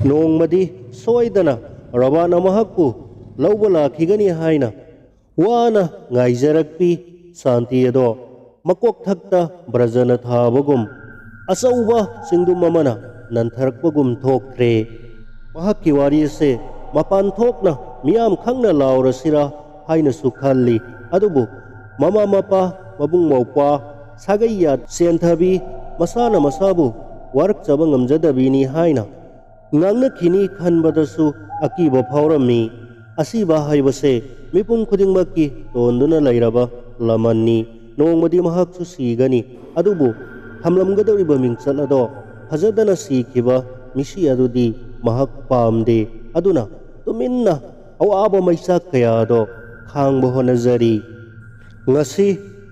ꯅꯣꯡꯃꯗꯤ ꯁꯣꯏꯗꯅ ꯔꯣꯕꯥꯔꯠꯅ ꯃꯍꯥꯛꯄꯨ ꯂꯧꯕ ꯂꯥꯛꯈꯤꯒꯅꯤ ꯍꯥꯏꯅ ꯋꯥꯅ ꯉꯥꯏꯖꯔꯛꯄꯤ ꯁꯥꯟꯇꯤ ꯑꯗꯣ ꯃꯀꯣꯛꯊꯛꯇ ꯕ꯭ꯔꯖꯅ ꯊꯥꯕꯒꯨꯝ ꯑꯆꯧꯕ ꯆꯤꯡꯗꯨꯝ ꯑꯃꯅ ꯅꯟꯊꯔꯛꯄꯒꯨꯝ ꯊꯣꯛꯈ꯭ꯔꯦ꯫ ꯃꯍꯥꯛꯀꯤ ꯋꯥꯔꯤ ꯑꯁꯦ ꯃꯄꯥꯟ ꯊꯣꯛꯅ ꯃꯤꯌꯥꯝ ꯈꯪꯅ ꯂꯥꯎꯔꯁꯤꯔꯥ ꯍꯥꯏꯅꯁꯨ ꯈꯜꯂꯤ꯫ ꯑꯗꯨꯕꯨ ꯃꯃꯥ ꯃꯄꯥ, ꯃꯕꯨꯡ ꯃꯧꯄ꯭ꯋꯥ, ꯁꯥꯒꯩ ꯌꯥꯠ ꯆꯦꯟꯊꯕꯤ, ꯃꯁꯥꯅ ꯃꯁꯥꯕꯨ ꯋꯥꯔꯛꯆꯕ ꯉꯝꯖꯗꯕꯤꯅꯤ ꯍꯥꯏꯅ ꯉꯥꯡꯅꯈꯤꯅꯤ ꯈꯟꯕꯗꯁꯨ ꯑꯀꯤꯕ ꯐꯥꯎꯔꯝꯃꯤ꯫ ꯑꯁꯤꯕ ꯍꯥꯏꯕꯁꯦ ꯃꯤꯄꯨꯝ ꯈꯨꯗꯤꯡꯃꯛꯀꯤ ꯇꯣꯟꯗꯨꯅ ꯂꯩꯔꯕ ꯂꯃꯟꯅꯤ꯫ ꯅꯣꯡꯃꯗꯤ ꯃꯍꯥꯛꯁꯨ ꯁꯤꯒꯅꯤ꯫ ꯑꯗꯨꯕꯨ ꯊꯝꯂꯝꯒꯗꯧꯔꯤꯕ ꯃꯤꯡꯆꯠ ꯑꯗꯣ ꯐꯖꯗꯅ ꯁꯤꯈꯤꯕ ꯃꯤꯁꯤ ꯑꯗꯨꯗꯤ ꯃꯍꯥꯛ ꯄꯥꯝꯗꯦ꯫ ꯑꯗꯨꯅ ꯇꯨꯃꯤꯟꯅ ꯑꯋꯥꯕ ꯃꯩꯆꯥꯛ ꯀꯌꯥ ꯑꯗꯣ ꯈꯥꯡꯕ ꯍꯣꯠꯅꯖꯔꯤ꯫ ꯉꯁꯤ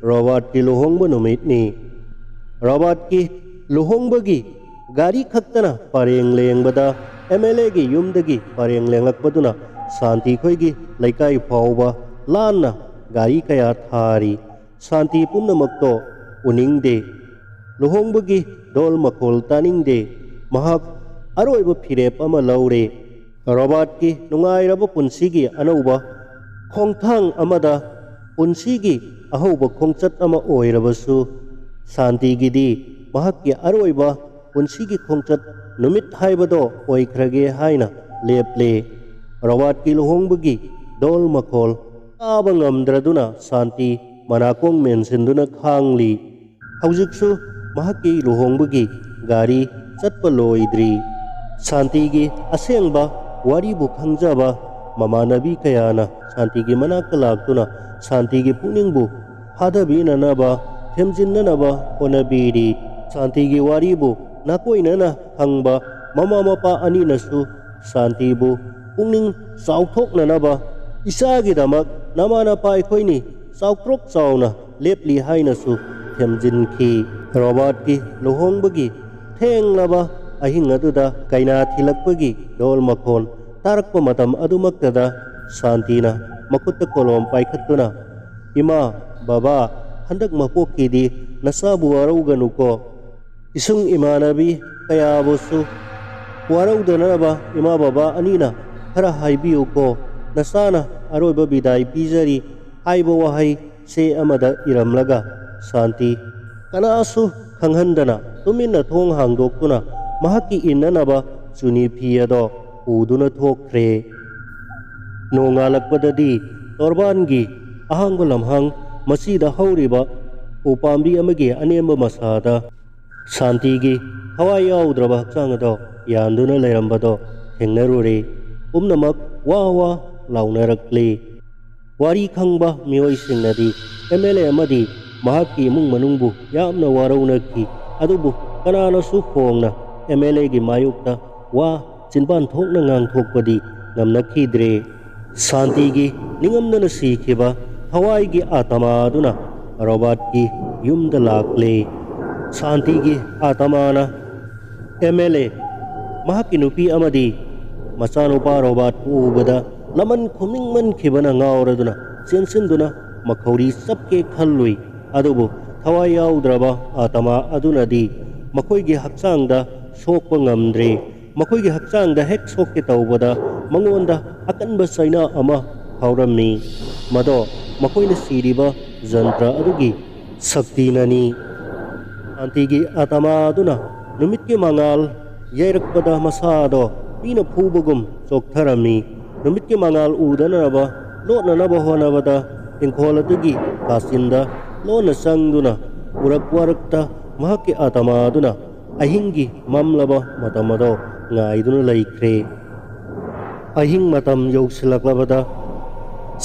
ꯔꯣꯕꯥꯔꯠꯀꯤ ꯂꯨꯍꯣꯡꯕ ꯅꯨꯃꯤꯠꯅꯤ꯫ ꯔꯣꯕꯥꯔꯠꯀꯤ ꯂꯨꯍꯣꯡꯕꯒꯤ ꯒꯥꯔꯤ ꯈꯛꯇꯅ ꯄꯔꯦꯡ ꯂꯦꯡꯕꯗ ꯑꯦꯝ ꯑꯦꯜ ꯑꯦꯒꯤ ꯌꯨꯝꯗꯒꯤ ꯄꯔꯦꯡ ꯂꯦꯡꯂꯛꯄꯗꯨꯅ ꯁꯥꯟꯇꯤ ꯈꯣꯏꯒꯤ ꯂꯩꯀꯥꯏ ꯐꯥꯎꯕ ꯂꯥꯟꯅ ꯒꯥꯔꯤ ꯀꯌꯥ ꯊꯥꯔꯤ꯫ ꯁꯥꯟꯇꯤ ꯄꯨꯝꯅꯃꯛꯇꯣ ꯎꯅꯤꯡꯗꯦ꯫ ꯂꯨꯍꯣꯡꯕꯒꯤ ꯙꯣꯜ ꯃꯈꯣꯜ ꯇꯥꯅꯤꯡꯗꯦ꯫ ꯃꯍꯥꯛ ꯑꯔꯣꯏꯕ ꯐꯤꯔꯦꯞ ꯑꯃ ꯂꯧꯔꯦ꯫ ꯔꯣꯕꯥꯔꯠꯀꯤ ꯅꯨꯡꯉꯥꯏꯔꯕ ꯄꯨꯟꯁꯤꯒꯤ ꯑꯅꯧꯕ ꯈꯣꯡꯊꯥꯡ ꯑꯃꯗ ꯄꯨꯟꯁꯤꯒꯤ ꯑꯍꯧꯕ ꯈꯣꯡꯆꯠ ꯑꯃ ꯑꯣꯏꯔꯕꯁꯨ, ꯁꯥꯟꯇꯤꯒꯤꯗꯤ ꯃꯍꯥꯛꯀꯤ ꯑꯔꯣꯏꯕ ꯄꯨꯟꯁꯤꯒꯤ ꯈꯣꯡꯆꯠ ꯅꯨꯃꯤꯠ ꯍꯥꯏꯕꯗꯣ ꯑꯣꯏꯈ꯭ꯔꯒꯦ ꯍꯥꯏꯅ ꯂꯦꯞꯂꯦ꯫ ꯔꯣꯕꯥꯔꯠꯀꯤ ꯂꯨꯍꯣꯡꯕꯒꯤ ꯙꯣꯜ ꯃꯈꯣꯜ ꯀꯥꯕ ꯉꯝꯗ꯭ꯔꯗꯨꯅ ꯁꯥꯟꯇꯤ ꯃꯅꯥꯀꯣꯡ ꯃꯦꯟꯁꯤꯟꯗꯨꯅ ꯈꯥꯡꯂꯤ꯫ ꯍꯧꯖꯤꯛꯁꯨ ꯃꯍꯥꯛꯀꯤ ꯂꯨꯍꯣꯡꯕꯒꯤ ꯒꯥꯔꯤ ꯆꯠꯄ ꯂꯣꯏꯗ꯭ꯔꯤ꯫ ꯁꯥꯟꯇꯤꯒꯤ ꯑꯁꯦꯡꯕ ꯋꯥꯔꯤꯕꯨ ꯈꯪꯖꯕ ꯃꯃꯥꯟꯅꯕꯤ ꯀꯌꯥꯅ ꯁꯥꯟꯇꯤꯒꯤ ꯃꯅꯥꯛꯇ ꯂꯥꯛꯇꯨꯅ ꯁꯥꯟꯇꯤꯒꯤ ꯄꯨꯛꯅꯤꯡꯕꯨ ꯐꯥꯗꯕꯤꯅꯅꯕ, ꯊꯦꯝꯖꯤꯟꯅꯅꯕ ꯍꯣꯠꯅꯕꯤꯔꯤ꯫ ꯁꯥꯟꯇꯤꯒꯤ ꯋꯥꯔꯤꯕꯨ ꯅꯥꯀꯣꯏꯅꯅ ꯈꯪꯕ ꯃꯃꯥ ꯃꯄꯥ ꯑꯅꯤꯅꯁꯨ ꯁꯥꯟꯇꯤꯕꯨ ꯄꯨꯛꯅꯤꯡ ꯆꯥꯎꯊꯣꯛꯅꯅꯕ, "ꯏꯆꯥꯒꯤꯗꯃꯛ ꯅꯃꯥ ꯅꯄꯥ ꯑꯩꯈꯣꯏꯅꯤ ꯆꯥꯎꯇ꯭ꯔꯣꯛ ꯆꯥꯎꯅ ꯂꯦꯞꯂꯤ" ꯍꯥꯏꯅꯁꯨ ꯊꯦꯝꯖꯤꯟꯈꯤ꯫ ꯔꯣꯕꯥꯔꯠꯀꯤ ꯂꯨꯍꯣꯡꯕꯒꯤ ꯊꯦꯡꯂꯕ ꯑꯍꯤꯡ ꯑꯗꯨꯗ ꯀꯩꯅꯥ ꯊꯤꯜꯂꯛꯄꯒꯤ ꯗꯣꯜ ꯃꯈꯣꯟ ꯇꯥꯔꯛꯄ ꯃꯇꯝ ꯑꯗꯨꯃꯛꯇꯗ ꯁꯥꯟꯇꯤꯅ ꯃꯈꯨꯠꯇ ꯀꯣꯂꯣꯝ ꯄꯥꯏꯈꯠꯇꯨꯅ, "ꯏꯃꯥ, ꯕꯕꯥ, ꯍꯟꯗꯛ ꯃꯄꯣꯛꯀꯤꯗꯤ ꯅꯆꯥꯕꯨ ꯋꯥꯔꯧꯒꯅꯨꯀꯣ꯫ ꯏꯁꯨꯡ ꯏꯃꯥꯟꯅꯕꯤ ꯀꯌꯥꯕꯨꯁꯨ ꯋꯥꯔꯧꯗꯅꯕ ꯏꯃꯥ ꯕꯕꯥ ꯑꯅꯤꯅ ꯈꯔ ꯍꯥꯏꯕꯤꯌꯨꯀꯣ꯫ ꯅꯆꯥꯅ ꯑꯔꯣꯏꯕ ꯕꯤꯗꯥꯏ ꯄꯤꯖꯔꯤ" ꯍꯥꯏꯕ ꯋꯥꯍꯩ ꯆꯦ ꯑꯃꯗ ꯏꯔꯝꯂꯒ ꯁꯥꯟꯇꯤ ꯀꯅꯥꯁꯨ ꯈꯪꯍꯟꯗꯅ ꯇꯨꯃꯤꯟꯅ ꯊꯣꯡ ꯍꯥꯡꯗꯣꯛꯇꯨꯅ ꯃꯍꯥꯛꯀꯤ ꯏꯟꯅꯅꯕ ꯆꯨꯅꯤ ꯐꯤ ꯑꯗꯣ ꯄꯨꯗꯨꯅ ꯊꯣꯛꯈ꯭ꯔꯦ꯫ ꯅꯣꯡꯉꯥꯜꯂꯛꯄꯗꯗꯤ ꯇꯣꯔꯕꯥꯟꯒꯤ ꯑꯍꯥꯡꯕ ꯂꯝꯍꯥꯡ ꯃꯁꯤꯗ ꯍꯧꯔꯤꯕ ꯎꯄꯥꯝꯕꯤ ꯑꯃꯒꯤ ꯑꯅꯦꯝꯕ ꯃꯁꯥꯗ ꯁꯥꯟꯇꯤꯒꯤ ꯊꯋꯥꯏ ꯌꯥꯎꯗ꯭ꯔꯕ ꯍꯛꯆꯥꯡ ꯑꯗꯣ ꯌꯥꯟꯗꯨꯅ ꯂꯩꯔꯝꯕꯗꯣ ꯊꯦꯡꯅꯔꯨꯔꯦ꯫ ꯄꯨꯝꯅꯃꯛ ꯋꯥ ꯋꯥ ꯂꯥꯎꯅꯔꯛꯂꯤ꯫ ꯋꯥꯔꯤ ꯈꯪꯕ ꯃꯤꯑꯣꯏꯁꯤꯡꯅꯗꯤ ꯑꯦꯝ ꯑꯦꯜ ꯑꯦ ꯑꯃꯗꯤ ꯃꯍꯥꯛꯀꯤ ꯏꯃꯨꯡ ꯃꯅꯨꯡꯕꯨ ꯌꯥꯝꯅ ꯋꯥꯔꯧꯅꯈꯤ, ꯑꯗꯨꯕꯨ ꯀꯅꯥꯅꯁꯨ ꯐꯣꯡꯅ ꯑꯦꯝ ꯑꯦꯜ ꯑꯦꯒꯤ ꯃꯥꯌꯣꯛꯇ ꯋꯥ ꯆꯤꯟꯕꯥꯟ ꯊꯣꯛꯅ ꯉꯥꯡꯊꯣꯛꯄꯗꯤ ꯉꯝꯅꯈꯤꯗ꯭ꯔꯦ꯫ ꯁꯥꯟꯇꯤꯒꯤ ꯅꯤꯡꯉꯝꯗꯅ ꯁꯤꯈꯤꯕ ꯊꯋꯥꯏꯒꯤ ꯑꯥꯇꯃꯥ ꯑꯗꯨꯅ ꯔꯣꯕꯥꯔꯠꯀꯤ ꯌꯨꯝꯗ ꯂꯥꯛꯂꯦ꯫ ꯁꯥꯟꯇꯤꯒꯤ ꯑꯥꯇꯃꯥꯅ ꯑꯦꯝ ꯑꯦꯜ ꯑꯦ, ꯃꯍꯥꯛꯀꯤ ꯅꯨꯄꯤ ꯑꯃꯗꯤ ꯃꯆꯥꯅꯨꯄꯥ ꯔꯣꯕꯥꯔꯠꯄꯨ ꯎꯕꯗ ꯂꯃꯟ ꯈꯨꯝꯅꯤꯡꯃꯟꯈꯤꯕꯅ ꯉꯥꯎꯔꯗꯨꯅ ꯆꯦꯟꯁꯤꯟꯗꯨꯅ ꯃꯈꯧꯔꯤ ꯆꯞꯀꯦ ꯈꯜꯂꯨꯏ꯫ ꯑꯗꯨꯕꯨ ꯊꯋꯥꯏ ꯌꯥꯎꯗ꯭ꯔꯕ ꯑꯥꯇꯃꯥ ꯑꯗꯨꯅꯗꯤ ꯃꯈꯣꯏꯒꯤ ꯍꯛꯆꯥꯡꯗ ꯁꯣꯛꯄ ꯉꯝꯗ꯭ꯔꯦ꯫ ꯃꯈꯣꯏꯒꯤ ꯍꯛꯆꯥꯡꯗ ꯍꯦꯛ ꯁꯣꯛꯀꯦ ꯇꯧꯕꯗ ꯃꯉꯣꯟꯗ ꯑꯀꯟꯕ ꯆꯩꯅꯥ ꯑꯃ ꯐꯥꯎꯔꯝꯃꯤ꯫ ꯃꯗꯣ ꯃꯈꯣꯏꯅ ꯁꯤꯔꯤꯕ ꯖꯟꯇ꯭ꯔ ꯑꯗꯨꯒꯤ ꯁꯛꯇꯤꯅꯅꯤ꯫ ꯁꯥꯟꯇꯤꯒꯤ ꯑꯥꯇꯃꯥ ꯑꯗꯨꯅ ꯅꯨꯃꯤꯠꯀꯤ ꯃꯉꯥꯜ ꯌꯩꯔꯛꯄꯗ ꯃꯁꯥꯗꯣ ꯃꯤꯅ ꯐꯨꯕꯒꯨꯝ ꯆꯣꯛꯊꯔꯝꯃꯤ꯫ ꯅꯨꯃꯤꯠꯀꯤ ꯃꯉꯥꯜ ꯎꯗꯅꯕ ꯂꯣꯠꯅꯅꯕ ꯍꯣꯠꯅꯕꯗ ꯏꯪꯈꯣꯜ ꯑꯗꯨꯒꯤ ꯀꯥꯆꯤꯟꯗ ꯂꯣꯟꯅ ꯆꯪꯗꯨꯅ ꯎꯔꯛ ꯋꯥꯔꯛꯇ ꯃꯍꯥꯛꯀꯤ ꯑꯥꯇꯃꯥ ꯑꯗꯨꯅ ꯑꯍꯤꯡꯒꯤ ꯃꯝꯂꯕ ꯃꯇꯝ ꯑꯗꯣ ꯉꯥꯏꯗꯨꯅ ꯂꯩꯈ꯭ꯔꯦ꯫ ꯑꯍꯤꯡ ꯃꯇꯝ ꯌꯧꯁꯤꯜꯂꯛꯂꯕꯗ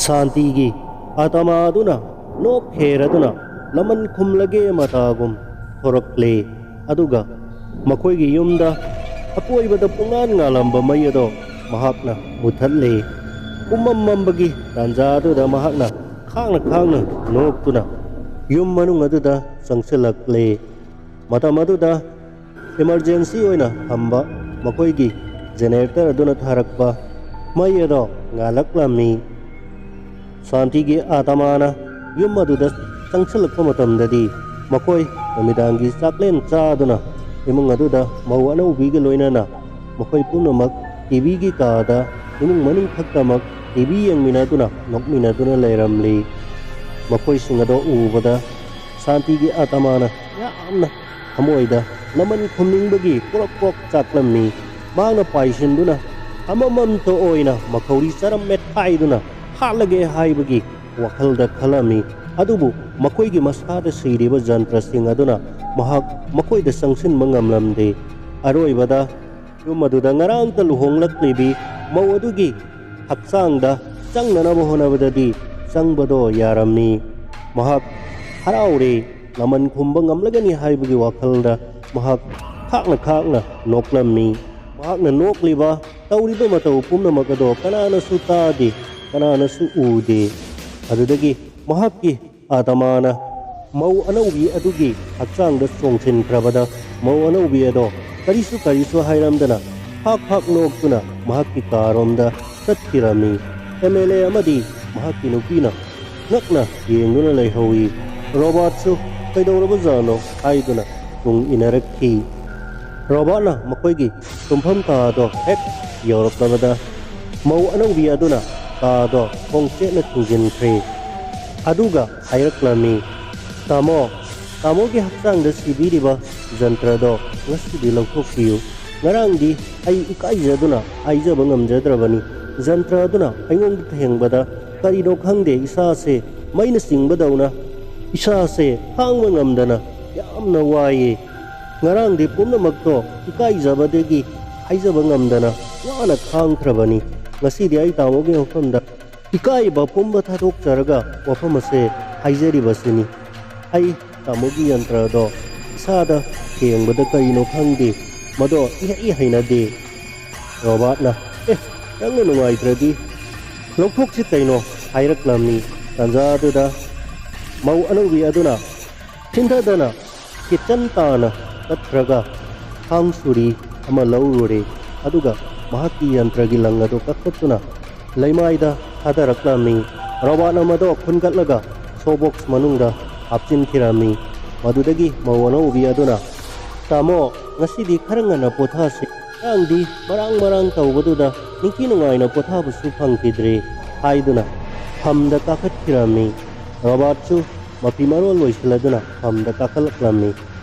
ꯁꯥꯟꯇꯤꯒꯤ ꯑꯥꯇꯃꯥ ꯑꯗꯨꯅ ꯅꯣꯛ ꯍꯦꯔꯗꯨꯅ ꯂꯃꯟ ꯈꯨꯝꯂꯒꯦ ꯃꯇꯥꯒꯨꯝ ꯊꯣꯔꯛꯂꯦ꯫ ꯑꯗꯨꯒ ꯃꯈꯣꯏꯒꯤ ꯌꯨꯝꯗ ꯑꯀꯣꯏꯕꯗ ꯄꯨꯡꯉꯥꯟ ꯉꯥꯜꯂꯝꯕ ꯃꯩ ꯑꯗꯣ ꯃꯍꯥꯛꯅ ꯃꯨꯊꯠꯂꯦ꯫ ꯄꯨꯝꯃꯝ ꯃꯝꯕꯒꯤ ꯇꯥꯟꯖꯥ ꯑꯗꯨꯗ ꯃꯍꯥꯛꯅ ꯈꯥꯡꯅ ꯈꯥꯡꯅ ꯅꯣꯛꯇꯨꯅ ꯌꯨꯝ ꯃꯅꯨꯡ ꯑꯗꯨꯗ ꯆꯪꯁꯤꯜꯂꯛꯂꯦ꯫ ꯃꯇꯝ ꯑꯗꯨꯗ ꯏꯃꯔꯖꯦꯟꯁꯤ ꯑꯣꯏꯅ ꯊꯝꯕ ꯃꯈꯣꯏꯒꯤ ꯖꯦꯅꯦꯔꯦꯇꯔ ꯑꯗꯨꯅ ꯊꯥꯔꯛꯄ ꯃꯩ ꯑꯗꯣ ꯉꯥꯜꯂꯛꯂꯝꯃꯤ꯫ ꯁꯥꯟꯇꯤꯒꯤ ꯑꯥꯇꯃꯥꯅ ꯌꯨꯝ ꯑꯗꯨꯗ ꯆꯪꯁꯤꯜꯂꯛꯄ ꯃꯇꯝꯗꯗꯤ ꯃꯈꯣꯏ ꯅꯨꯃꯤꯗꯥꯡꯒꯤ ꯆꯥꯛꯂꯦꯟ ꯆꯥꯗꯨꯅ ꯏꯃꯨꯡ ꯑꯗꯨꯗ ꯃꯧ ꯑꯅꯧꯕꯤꯒ ꯂꯣꯏꯅꯅ ꯃꯈꯣꯏ ꯄꯨꯝꯅꯃꯛ ꯇꯤꯚꯤꯒꯤ ꯀꯥꯗ ꯏꯃꯨꯡ ꯃꯅꯨꯡ ꯈꯛꯇꯃꯛ ꯇꯤꯚꯤ ꯌꯦꯡꯃꯤꯟꯅꯗꯨꯅ ꯅꯣꯛꯃꯤꯟꯅꯗꯨꯅ ꯂꯩꯔꯝꯂꯤ꯫ ꯃꯈꯣꯏꯁꯤꯡ ꯑꯗꯣ ꯎꯕꯗ ꯁꯥꯟꯇꯤꯒꯤ ꯑꯥꯇꯃꯥꯅ ꯌꯥꯝꯅ ꯊꯃꯣꯏꯗ ꯂꯃꯟ ꯈꯨꯝꯅꯤꯡꯕꯒꯤ ꯄ꯭ꯔꯣꯛ ꯄ꯭ꯔꯣꯛ ꯆꯥꯛꯂꯝꯃꯤ꯫ ꯃꯍꯥꯛꯅ ꯄꯥꯏꯁꯤꯟꯗꯨꯅ ꯑꯃꯃꯝꯇ ꯑꯣꯏꯅ ꯃꯈꯧꯔꯤ ꯆꯔꯝ ꯃꯦꯠꯈꯥꯏꯗꯨꯅ ꯍꯥꯠꯂꯒꯦ ꯍꯥꯏꯕꯒꯤ ꯋꯥꯈꯜꯗ ꯈꯜꯂꯝꯃꯤ꯫ ꯑꯗꯨꯕꯨ ꯃꯈꯣꯏꯒꯤ ꯃꯁꯥꯗ ꯁꯤꯔꯤꯕ ꯖꯟꯇ꯭ꯔꯁꯤꯡ ꯑꯗꯨꯅ ꯃꯍꯥꯛ ꯃꯈꯣꯏꯗ ꯆꯪꯁꯤꯟꯕ ꯉꯝꯂꯝꯗꯦ꯫ ꯑꯔꯣꯏꯕꯗ ꯌꯨꯝ ꯑꯗꯨꯗ ꯉꯔꯥꯡꯇ ꯂꯨꯍꯣꯡꯂꯛꯂꯤꯕꯤ ꯃꯧ ꯑꯗꯨꯒꯤ ꯍꯛꯆꯥꯡꯗ ꯆꯪꯅꯅꯕ ꯍꯣꯠꯅꯕꯗꯗꯤ ꯆꯪꯕꯗꯣ ꯌꯥꯔꯝꯃꯤ꯫ ꯃꯍꯥꯛ ꯍꯔꯥꯎꯔꯦ꯫ ꯂꯃꯟ ꯈꯨꯝꯕ ꯉꯝꯂꯒꯅꯤ ꯍꯥꯏꯕꯒꯤ ꯋꯥꯈꯜꯗ ꯃꯍꯥꯛ ꯈꯥꯛꯅ ꯈꯥꯛꯅ ꯅꯣꯛꯂꯝꯃꯤ꯫ ꯃꯍꯥꯛꯅ ꯅꯣꯛꯂꯤꯕ, ꯇꯧꯔꯤꯕ ꯃꯇꯧ ꯄꯨꯝꯅꯃꯛ ꯑꯗꯣ ꯀꯅꯥꯅꯁꯨ ꯇꯥꯗꯦ, ꯀꯅꯥꯅꯁꯨ ꯎꯗꯦ꯫ ꯑꯗꯨꯗꯒꯤ ꯃꯍꯥꯛꯀꯤ ꯑꯥꯇꯃꯥꯅ ꯃꯧ ꯑꯅꯧꯕꯤ ꯑꯗꯨꯒꯤ ꯍꯛꯆꯥꯡꯗ ꯆꯣꯡꯁꯤꯟꯈ꯭ꯔꯕꯗ ꯃꯧ ꯑꯅꯧꯕꯤ ꯑꯗꯣ ꯀꯔꯤꯁꯨ ꯀꯔꯤꯁꯨ ꯍꯥꯏꯔꯝꯗꯅ ꯐꯥꯛ ꯐꯥꯛ ꯅꯣꯛꯇꯨꯅ ꯃꯍꯥꯛꯀꯤ ꯀꯥꯔꯣꯝꯗ ꯆꯠꯈꯤꯔꯝꯃꯤ꯫ ꯑꯦꯝ ꯑꯦꯜ ꯑꯦ ꯑꯃꯗꯤ ꯃꯍꯥꯛꯀꯤ ꯅꯨꯄꯤꯅ ꯉꯛꯅ ꯌꯦꯡꯗꯨꯅ ꯂꯩꯍꯧꯏ꯫ ꯔꯣꯕꯥꯔꯠꯁꯨ "ꯀꯩꯗꯧꯔꯕꯖꯥꯠꯅꯣ?" ꯍꯥꯏꯗꯨꯅ ꯇꯨꯡ ꯏꯟꯅꯔꯛꯈꯤ꯫ ꯔꯣꯕꯥꯔꯠꯅ ꯃꯈꯣꯏꯒꯤ ꯇꯨꯝꯐꯝ ꯀꯥꯗꯣ ꯍꯦꯛ ꯌꯧꯔꯛꯂꯕꯗ ꯃꯧ ꯑꯅꯧꯕꯤ ꯑꯗꯨꯅ ꯀꯥꯗꯣ ꯈꯣꯡꯆꯦꯠꯅ ꯊꯤꯡꯖꯤꯟꯈ꯭ꯔꯦ꯫ ꯑꯗꯨꯒ ꯍꯥꯏꯔꯛꯂꯝꯃꯤ, "ꯇꯥꯃꯣ, ꯇꯥꯃꯣꯒꯤ ꯍꯛꯆꯥꯡꯗ ꯁꯤꯕꯤꯔꯤꯕ ꯖꯟꯇ꯭ꯔꯗꯣ ꯉꯁꯤꯗꯤ ꯂꯧꯊꯣꯛꯄꯤꯌꯨ꯫ ꯉꯔꯥꯡꯗꯤ ꯑꯩ ꯏꯀꯥꯏꯖꯗꯨꯅ ꯍꯥꯏꯖꯕ ꯉꯝꯖꯗ꯭ꯔꯕꯅꯤ꯫ ꯖꯟꯇ꯭ꯔ ꯑꯗꯨꯅ ꯑꯩꯉꯣꯟꯗ ꯊꯦꯡꯕꯗ ꯀꯔꯤꯅꯣ ꯈꯪꯗꯦ, ꯏꯁꯥꯁꯦ ꯃꯩꯅ ꯆꯤꯡꯕꯗꯧꯅ, ꯏꯁꯥꯁꯦ ꯈꯥꯡꯕ ꯉꯝꯗꯅ ꯌꯥꯝꯅ ꯋꯥꯏꯌꯦ꯫ ꯉꯔꯥꯡꯗꯤ ꯄꯨꯝꯅꯃꯛꯇꯣ ꯏꯀꯥꯏꯖꯕꯗꯒꯤ ꯍꯥꯏꯖꯕ ꯉꯝꯗꯅ ꯋꯥꯅ ꯈꯥꯡꯈ꯭ꯔꯕꯅꯤ꯫ ꯉꯁꯤꯗꯤ ꯑꯩ ꯇꯥꯃꯣꯒꯤ ꯃꯐꯝꯗ ꯏꯀꯥꯏꯕ ꯄꯨꯝꯕ ꯊꯥꯗꯣꯛꯆꯔꯒ ꯋꯥꯐꯝ ꯑꯁꯦ ꯍꯥꯏꯖꯔꯤꯕꯁꯤꯅꯤ꯫ ꯑꯩ ꯇꯥꯃꯣꯒꯤ ꯌꯟꯇ꯭ꯔꯗꯣ ꯏꯁꯥꯗ ꯊꯦꯡꯕꯗ ꯀꯔꯤꯅꯣ ꯈꯪꯗꯦ, ꯃꯗꯣ ꯏꯍꯩ ꯍꯩꯅꯗꯦ꯫ ꯔꯣꯕꯥꯔꯠꯅ, "ꯑꯦ, ꯅꯪꯅ ꯅꯨꯡꯉꯥꯏꯇ꯭ꯔꯗꯤ ꯂꯧꯊꯣꯛꯁꯤ ꯀꯩꯅꯣ," ꯍꯥꯏꯔꯛꯂꯝꯃꯤ꯫ ꯇꯥꯟꯖꯥꯗꯨꯗ ꯃꯧ ꯑꯅꯧꯕꯤ ꯑꯗꯨꯅ ꯊꯤꯟꯊꯗꯅ ꯀꯤꯠꯆꯟ ꯇꯥꯅ ꯆꯠꯈ꯭ꯔꯒ ꯊꯥꯡ ꯁꯨꯔꯤ ꯑꯃ ꯂꯧꯔꯨꯔꯦ꯫ ꯑꯗꯨꯒ ꯃꯍꯥꯛꯀꯤ ꯌꯟꯇ꯭ꯔꯒꯤ ꯂꯪ ꯑꯗꯨ ꯀꯛꯊꯠꯇꯨꯅ ꯂꯩꯃꯥꯏꯗ ꯊꯥꯗꯔꯛꯂꯝꯃꯤ꯫ ꯔꯣꯕꯥꯔꯠꯅ ꯃꯗꯣ ꯈꯨꯟꯒꯠꯂꯒ ꯁꯣ ꯕꯣꯛꯁ ꯃꯅꯨꯡꯗ ꯍꯥꯞꯆꯤꯟꯈꯤꯔꯝꯃꯤ꯫ ꯃꯗꯨꯗꯒꯤ ꯃꯧ ꯑꯅꯧꯕꯤ ꯑꯗꯨꯅ, "ꯇꯥꯃꯣ, ꯉꯁꯤꯗꯤ ꯈꯔ ꯉꯟꯅ ꯄꯣꯊꯥꯁꯤ꯫ ꯉꯔꯥꯡꯗꯤ ꯃꯔꯥꯡ ꯃꯔꯥꯡ ꯇꯧꯕꯗꯨꯗ ꯅꯤꯡꯊꯤ ꯅꯨꯡꯉꯥꯏꯅ ꯄꯣꯊꯥꯕꯁꯨ ꯐꯪꯈꯤꯗ꯭ꯔꯦ," ꯍꯥꯏꯗꯨꯅ ꯐꯝꯗ ꯀꯥꯈꯠꯈꯤꯔꯝꯃꯤ꯫ ꯔꯣꯕꯥꯔꯠꯁꯨ ꯃꯐꯤ ꯃꯔꯣꯜ ꯂꯣꯏꯁꯤꯜꯂꯗꯨꯅ ꯐꯝꯗ ꯀꯥꯈꯠꯂꯛꯂꯝꯃꯤ꯫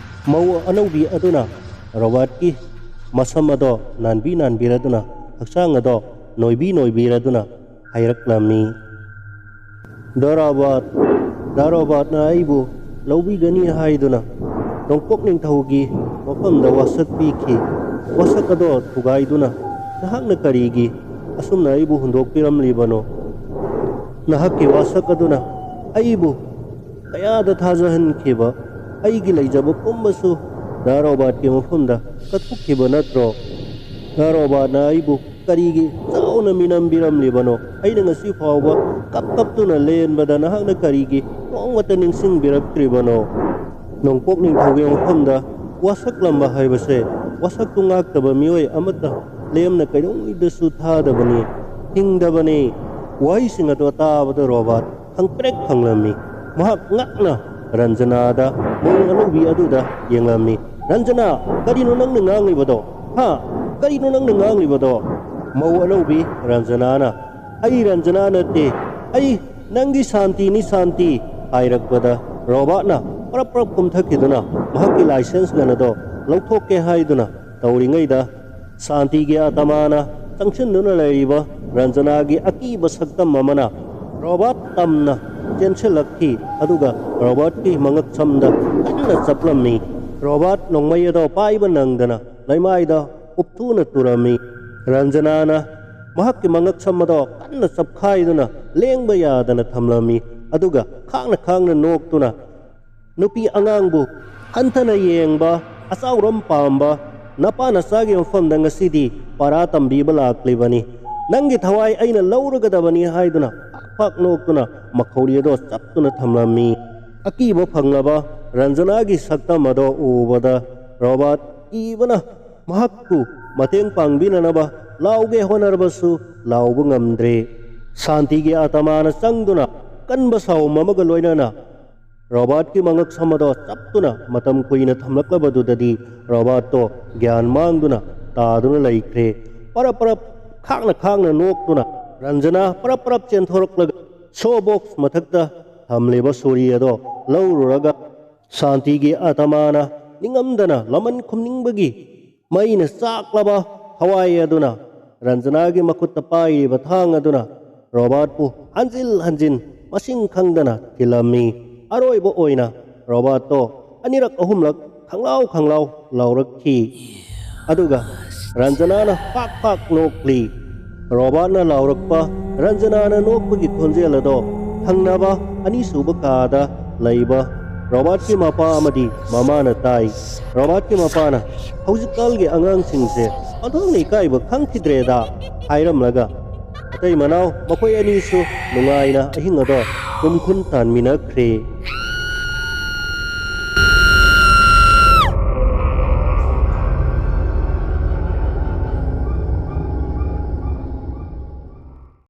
ꯃꯧ ꯑꯅꯧꯕꯤ ꯑꯗꯨꯅ ꯔꯣꯕꯥꯔꯠꯀꯤ ꯃꯁꯝ ꯑꯗꯣ ꯅꯥꯟꯕꯤ ꯅꯥꯟꯕꯤꯔꯗꯨꯅ, ꯍꯛꯆꯥꯡ ꯑꯗꯣ ꯅꯣꯏꯕꯤ ꯅꯣꯏꯕꯤꯔꯗꯨꯅ ꯍꯥꯏꯔꯛꯂꯝꯃꯤ꯫ ꯗꯥ ꯔꯣꯕꯥꯔꯠ, ꯗꯥ ꯔꯣꯕꯥꯔꯠꯅ ꯑꯩꯕꯨ ꯂꯧꯕꯤꯒꯅꯤ ꯍꯥꯏꯗꯨꯅ ꯅꯣꯡꯄꯣꯛ ꯅꯤꯡꯊꯧꯒꯤ ꯃꯐꯝꯗ ꯋꯥꯁꯛ ꯄꯤꯈꯤ꯫ ꯋꯥꯁꯛ ꯑꯗꯣ ꯊꯨꯒꯥꯏꯗꯨꯅ ꯅꯍꯥꯛꯅ ꯀꯔꯤꯒꯤ ꯑꯁꯨꯝꯅ ꯑꯩꯕꯨ ꯍꯨꯟꯗꯣꯛꯄꯤꯔꯝꯂꯤꯕꯅꯣ? ꯅꯍꯥꯛꯀꯤ ꯋꯥꯁꯛ ꯑꯗꯨꯅ ꯑꯩꯕꯨ ꯀꯌꯥꯗ ꯊꯥꯖꯍꯟꯈꯤꯕ, ꯑꯩꯒꯤ ꯂꯩꯖꯕ ꯄꯨꯝꯕꯁꯨ ꯗꯥ ꯔꯣꯕꯥꯔꯠꯀꯤ ꯃꯐꯝꯗ ꯀꯠꯊꯣꯛꯈꯤꯕ ꯅꯠꯇ꯭ꯔꯣ? ꯗꯥ ꯔꯣꯕꯥꯔꯠꯅ ꯑꯩꯕꯨ ꯀꯔꯤꯒꯤ ꯆꯥꯎꯅ ꯃꯤꯅꯝꯕꯤꯔꯝꯂꯤꯕꯅꯣ? ꯑꯩꯅ ꯉꯁꯤ ꯐꯥꯎꯕ ꯀꯞ ꯀꯞꯇꯨꯅ ꯂꯦꯟꯕꯗ ꯅꯍꯥꯛꯅ ꯀꯔꯤꯒꯤ ꯅꯣꯡꯃꯇ ꯅꯤꯡꯁꯤꯡꯕꯤꯔꯛꯇ꯭ꯔꯤꯕꯅꯣ? ꯅꯣꯡꯄꯣꯛ ꯅꯤꯡꯊꯧꯒꯤ ꯃꯐꯝꯗ ꯋꯥꯁꯛꯂꯝꯕ ꯍꯥꯏꯕꯁꯦ ꯋꯥꯁꯛꯇꯨ ꯉꯥꯛꯇꯕ ꯃꯤꯑꯣꯏ ꯑꯃꯠꯇ ꯂꯦꯝꯅ ꯀꯩꯗꯧꯉꯩꯗꯁꯨ ꯊꯥꯗꯕꯅꯤ, ꯍꯤꯡꯗꯕꯅꯤ꯫ ꯋꯥꯍꯩꯁꯤꯡ ꯑꯗꯨ ꯇꯥꯕꯗ ꯔꯣꯕꯥꯔꯠ ꯈꯪꯄ꯭ꯔꯦꯛ ꯈꯪꯂꯝꯃꯤ꯫ ꯃꯍꯥꯛ ꯉꯛꯅ ꯔꯟꯖꯅꯥꯗ, ꯃꯧ ꯑꯅꯧꯕꯤ ꯑꯗꯨꯗ ꯌꯦꯡꯂꯝꯃꯤ꯫ "ꯔꯟꯖꯅꯥ, ꯀꯔꯤꯅꯣ ꯅꯪꯅ ꯉꯥꯡꯂꯤꯕꯗꯣ? ꯍꯥ? ꯀꯔꯤꯅꯣ ꯅꯪꯅ ꯉꯥꯡꯂꯤꯕꯗꯣ?" ꯃꯧ ꯑꯅꯧꯕꯤ ꯔꯟꯖꯅꯥꯅ, "ꯑꯩ ꯔꯟꯖꯅꯥ ꯅꯠꯇꯦ, ꯑꯩ ꯅꯪꯒꯤ ꯁꯥꯟꯇꯤꯅꯤ, ꯁꯥꯟꯇꯤ," ꯍꯥꯏꯔꯛꯄꯗ ꯔꯣꯕꯥꯔꯠꯅ ꯄꯔꯞ ꯄꯔꯞ ꯀꯨꯝꯊꯈꯤꯗꯨꯅ ꯃꯍꯥꯛꯀꯤ ꯂꯥꯏꯁꯦꯟꯁ ꯒꯟ ꯑꯗꯣ ꯂꯧꯊꯣꯛꯀꯦ ꯍꯥꯏꯗꯨꯅ ꯇꯧꯔꯤꯉꯩꯗ, ꯁꯥꯟꯇꯤꯒꯤ ꯑꯇꯃꯥꯅ ꯆꯪꯁꯤꯟꯗꯨꯅ ꯂꯩꯔꯤꯕ ꯔꯟꯖꯅꯥꯒꯤ ꯑꯀꯤꯕ ꯁꯛꯇꯝ ꯑꯃꯅ ꯔꯣꯕꯥꯔꯠ ꯇꯝꯅ ꯆꯦꯟꯁꯤꯜꯂꯛꯈꯤ, ꯑꯗꯨꯒ ꯔꯣꯕꯥꯔꯠꯀꯤ ꯃꯉꯛꯁꯝꯗ ꯀꯟꯅ ꯆꯞꯂꯝꯃꯤ꯫ ꯔꯣꯕꯥꯔꯠ ꯅꯣꯡꯃꯩ ꯑꯗꯣ ꯄꯥꯏꯕ ꯅꯪꯗꯅ ꯂꯩꯃꯥꯏꯗ ꯎꯞꯊꯨꯅ ꯇꯨꯔꯝꯃꯤ꯫ ꯔꯟꯖꯅꯥꯅ ꯃꯍꯥꯛꯀꯤ ꯃꯉꯛꯁꯝ ꯑꯗꯣ ꯀꯟꯅ ꯆꯞꯈꯥꯏꯗꯨꯅ ꯂꯦꯡꯕ ꯌꯥꯗꯅ ꯊꯝꯂꯝꯃꯤ, ꯑꯗꯨꯒ ꯈꯥꯡꯅ ꯈꯥꯡꯅ ꯅꯣꯛꯇꯨꯅ ꯅꯨꯄꯤ ꯑꯉꯥꯡꯕꯨ ꯍꯟꯊꯅ ꯌꯦꯡꯕ, ꯑꯆꯥꯎꯔꯝ ꯄꯥꯝꯕ ꯅꯄꯥ ꯅꯆꯥꯒꯤ ꯃꯐꯝꯗ ꯉꯁꯤꯗꯤ ꯄꯔꯥ ꯇꯝꯕꯤꯕ ꯂꯥꯛꯂꯤꯕꯅꯤ꯫ ꯅꯪꯒꯤ ꯊꯋꯥꯏ ꯑꯩꯅ ꯂꯧꯔꯒꯗꯕꯅꯤ ꯍꯥꯏꯗꯨꯅ ꯐꯥꯛ ꯐꯥꯛ ꯅꯣꯛꯇꯨꯅ ꯃꯈꯧꯔꯤ ꯑꯗꯣ ꯆꯞꯇꯨꯅ ꯊꯝꯂꯝꯃꯤ꯫ ꯑꯀꯤꯕ ꯐꯪꯂꯕ ꯔꯟꯖꯅꯥꯒꯤ ꯁꯛꯇꯝ ꯑꯗꯣ ꯎꯕꯗ ꯔꯣꯕꯥꯔꯠ ꯀꯤꯕꯅ ꯃꯍꯥꯛꯄꯨ ꯃꯇꯦꯡ ꯄꯥꯡꯕꯤꯅꯅꯕ ꯂꯥꯎꯒꯦ ꯍꯣꯠꯅꯔꯕꯁꯨ ꯂꯥꯎꯕ ꯉꯝꯗ꯭ꯔꯦ꯫ ꯁꯥꯟꯇꯤꯒꯤ ꯑꯇꯃꯥꯅ ꯆꯪꯗꯨꯅ ꯀꯟꯕ ꯁꯥꯎꯝ ꯑꯃꯒ ꯂꯣꯏꯅꯅ ꯔꯣꯕꯥꯔꯠꯀꯤ ꯃꯉꯛꯁꯝ ꯑꯗꯣ ꯆꯞꯇꯨꯅ ꯃꯇꯝ ꯀꯨꯏꯅ ꯊꯝꯂꯛꯂꯕꯗꯨꯗꯗꯤ ꯔꯣꯕꯥꯔꯠꯇꯣ ꯒ꯭ꯌꯥꯟ ꯃꯥꯡꯗꯨꯅ ꯇꯥꯗꯨꯅ ꯂꯩꯈ꯭ꯔꯦ꯫ ꯄꯔꯞ ꯄꯔꯞ ꯈꯥꯡꯅ ꯈꯥꯡꯅ ꯅꯣꯛꯇꯨꯅ ꯔꯟꯖꯅꯥ ꯄꯔꯞ ꯄꯔꯞ ꯆꯦꯟꯊꯣꯔꯛꯂꯒ ꯁꯣ ꯕꯣꯛꯁ ꯃꯊꯛꯇ ꯊꯝꯂꯤꯕ ꯁꯣꯔꯤ ꯑꯗꯣ ꯂꯧꯔꯨꯔꯒ ꯁꯥꯟꯇꯤꯒꯤ ꯑꯇꯃꯥꯅ ꯅꯤꯡꯉꯝꯗꯅ ꯂꯃꯟ ꯈꯨꯝꯅꯤꯡꯕꯒꯤ ꯃꯩꯅ ꯆꯥꯛꯂꯕ ꯊꯋꯥꯏ ꯑꯗꯨꯅ ꯔꯟꯖꯅꯥꯒꯤ ꯃꯈꯨꯠꯇ ꯄꯥꯏꯔꯤꯕ ꯊꯥꯡ ꯑꯗꯨꯅ ꯔꯣꯕꯥꯔꯠꯄꯨ ꯍꯟꯖꯤꯜ ꯍꯟꯖꯤꯟ ꯃꯁꯤꯡ ꯈꯪꯗꯅ ꯊꯤꯜꯂꯝꯃꯤ꯫ ꯑꯔꯣꯏꯕ ꯑꯣꯏꯅ ꯔꯣꯕꯥꯔꯠꯇꯣ ꯑꯅꯤꯔꯛ ꯑꯍꯨꯝꯂꯛ ꯈꯪꯂꯥꯎ ꯈꯪꯂꯥꯎ ꯂꯥꯎꯔꯛꯈꯤ꯫ ꯑꯗꯨꯒ ꯔꯟꯖꯅꯥꯅ ꯄꯥꯛ ꯄꯥꯛ ꯅꯣꯛꯂꯤ꯫ ꯔꯣꯕꯥꯔꯠꯅ ꯂꯥꯎꯔꯛꯄ, ꯔꯟꯖꯅꯥꯅ ꯅꯣꯛꯄꯒꯤ ꯈꯣꯟꯖꯦꯜ ꯑꯗꯣ ꯊꯪꯅꯕ ꯑꯅꯤꯁꯨꯕ ꯀꯥꯗ ꯂꯩꯕ ꯔꯣꯕꯥꯔꯠꯀꯤ ꯃꯄꯥ ꯑꯃꯗꯤ ꯃꯃꯥꯅ ꯇꯥꯏ꯫ ꯔꯣꯕꯥꯔꯠꯀꯤ ꯃꯄꯥꯅ, "ꯍꯧꯖꯤꯛꯀꯥꯟꯒꯤ ꯑꯉꯥꯡꯁꯤꯡꯁꯦ ꯑꯣꯟꯊꯣꯛꯅ ꯏꯀꯥꯏꯕ ꯈꯪꯈꯤꯗ꯭ꯔꯦꯗ" ꯍꯥꯏꯔꯝꯂꯒ, ꯑꯇꯩ ꯃꯅꯥꯎ ꯃꯈꯣꯏ ꯑꯅꯤꯁꯨ ꯅꯨꯡꯉꯥꯏꯅ ꯑꯍꯤꯡ ꯑꯗꯣ ꯇꯨꯝꯈꯨꯟ ꯇꯥꯟꯃꯤꯟꯅꯈ꯭ꯔꯦ꯫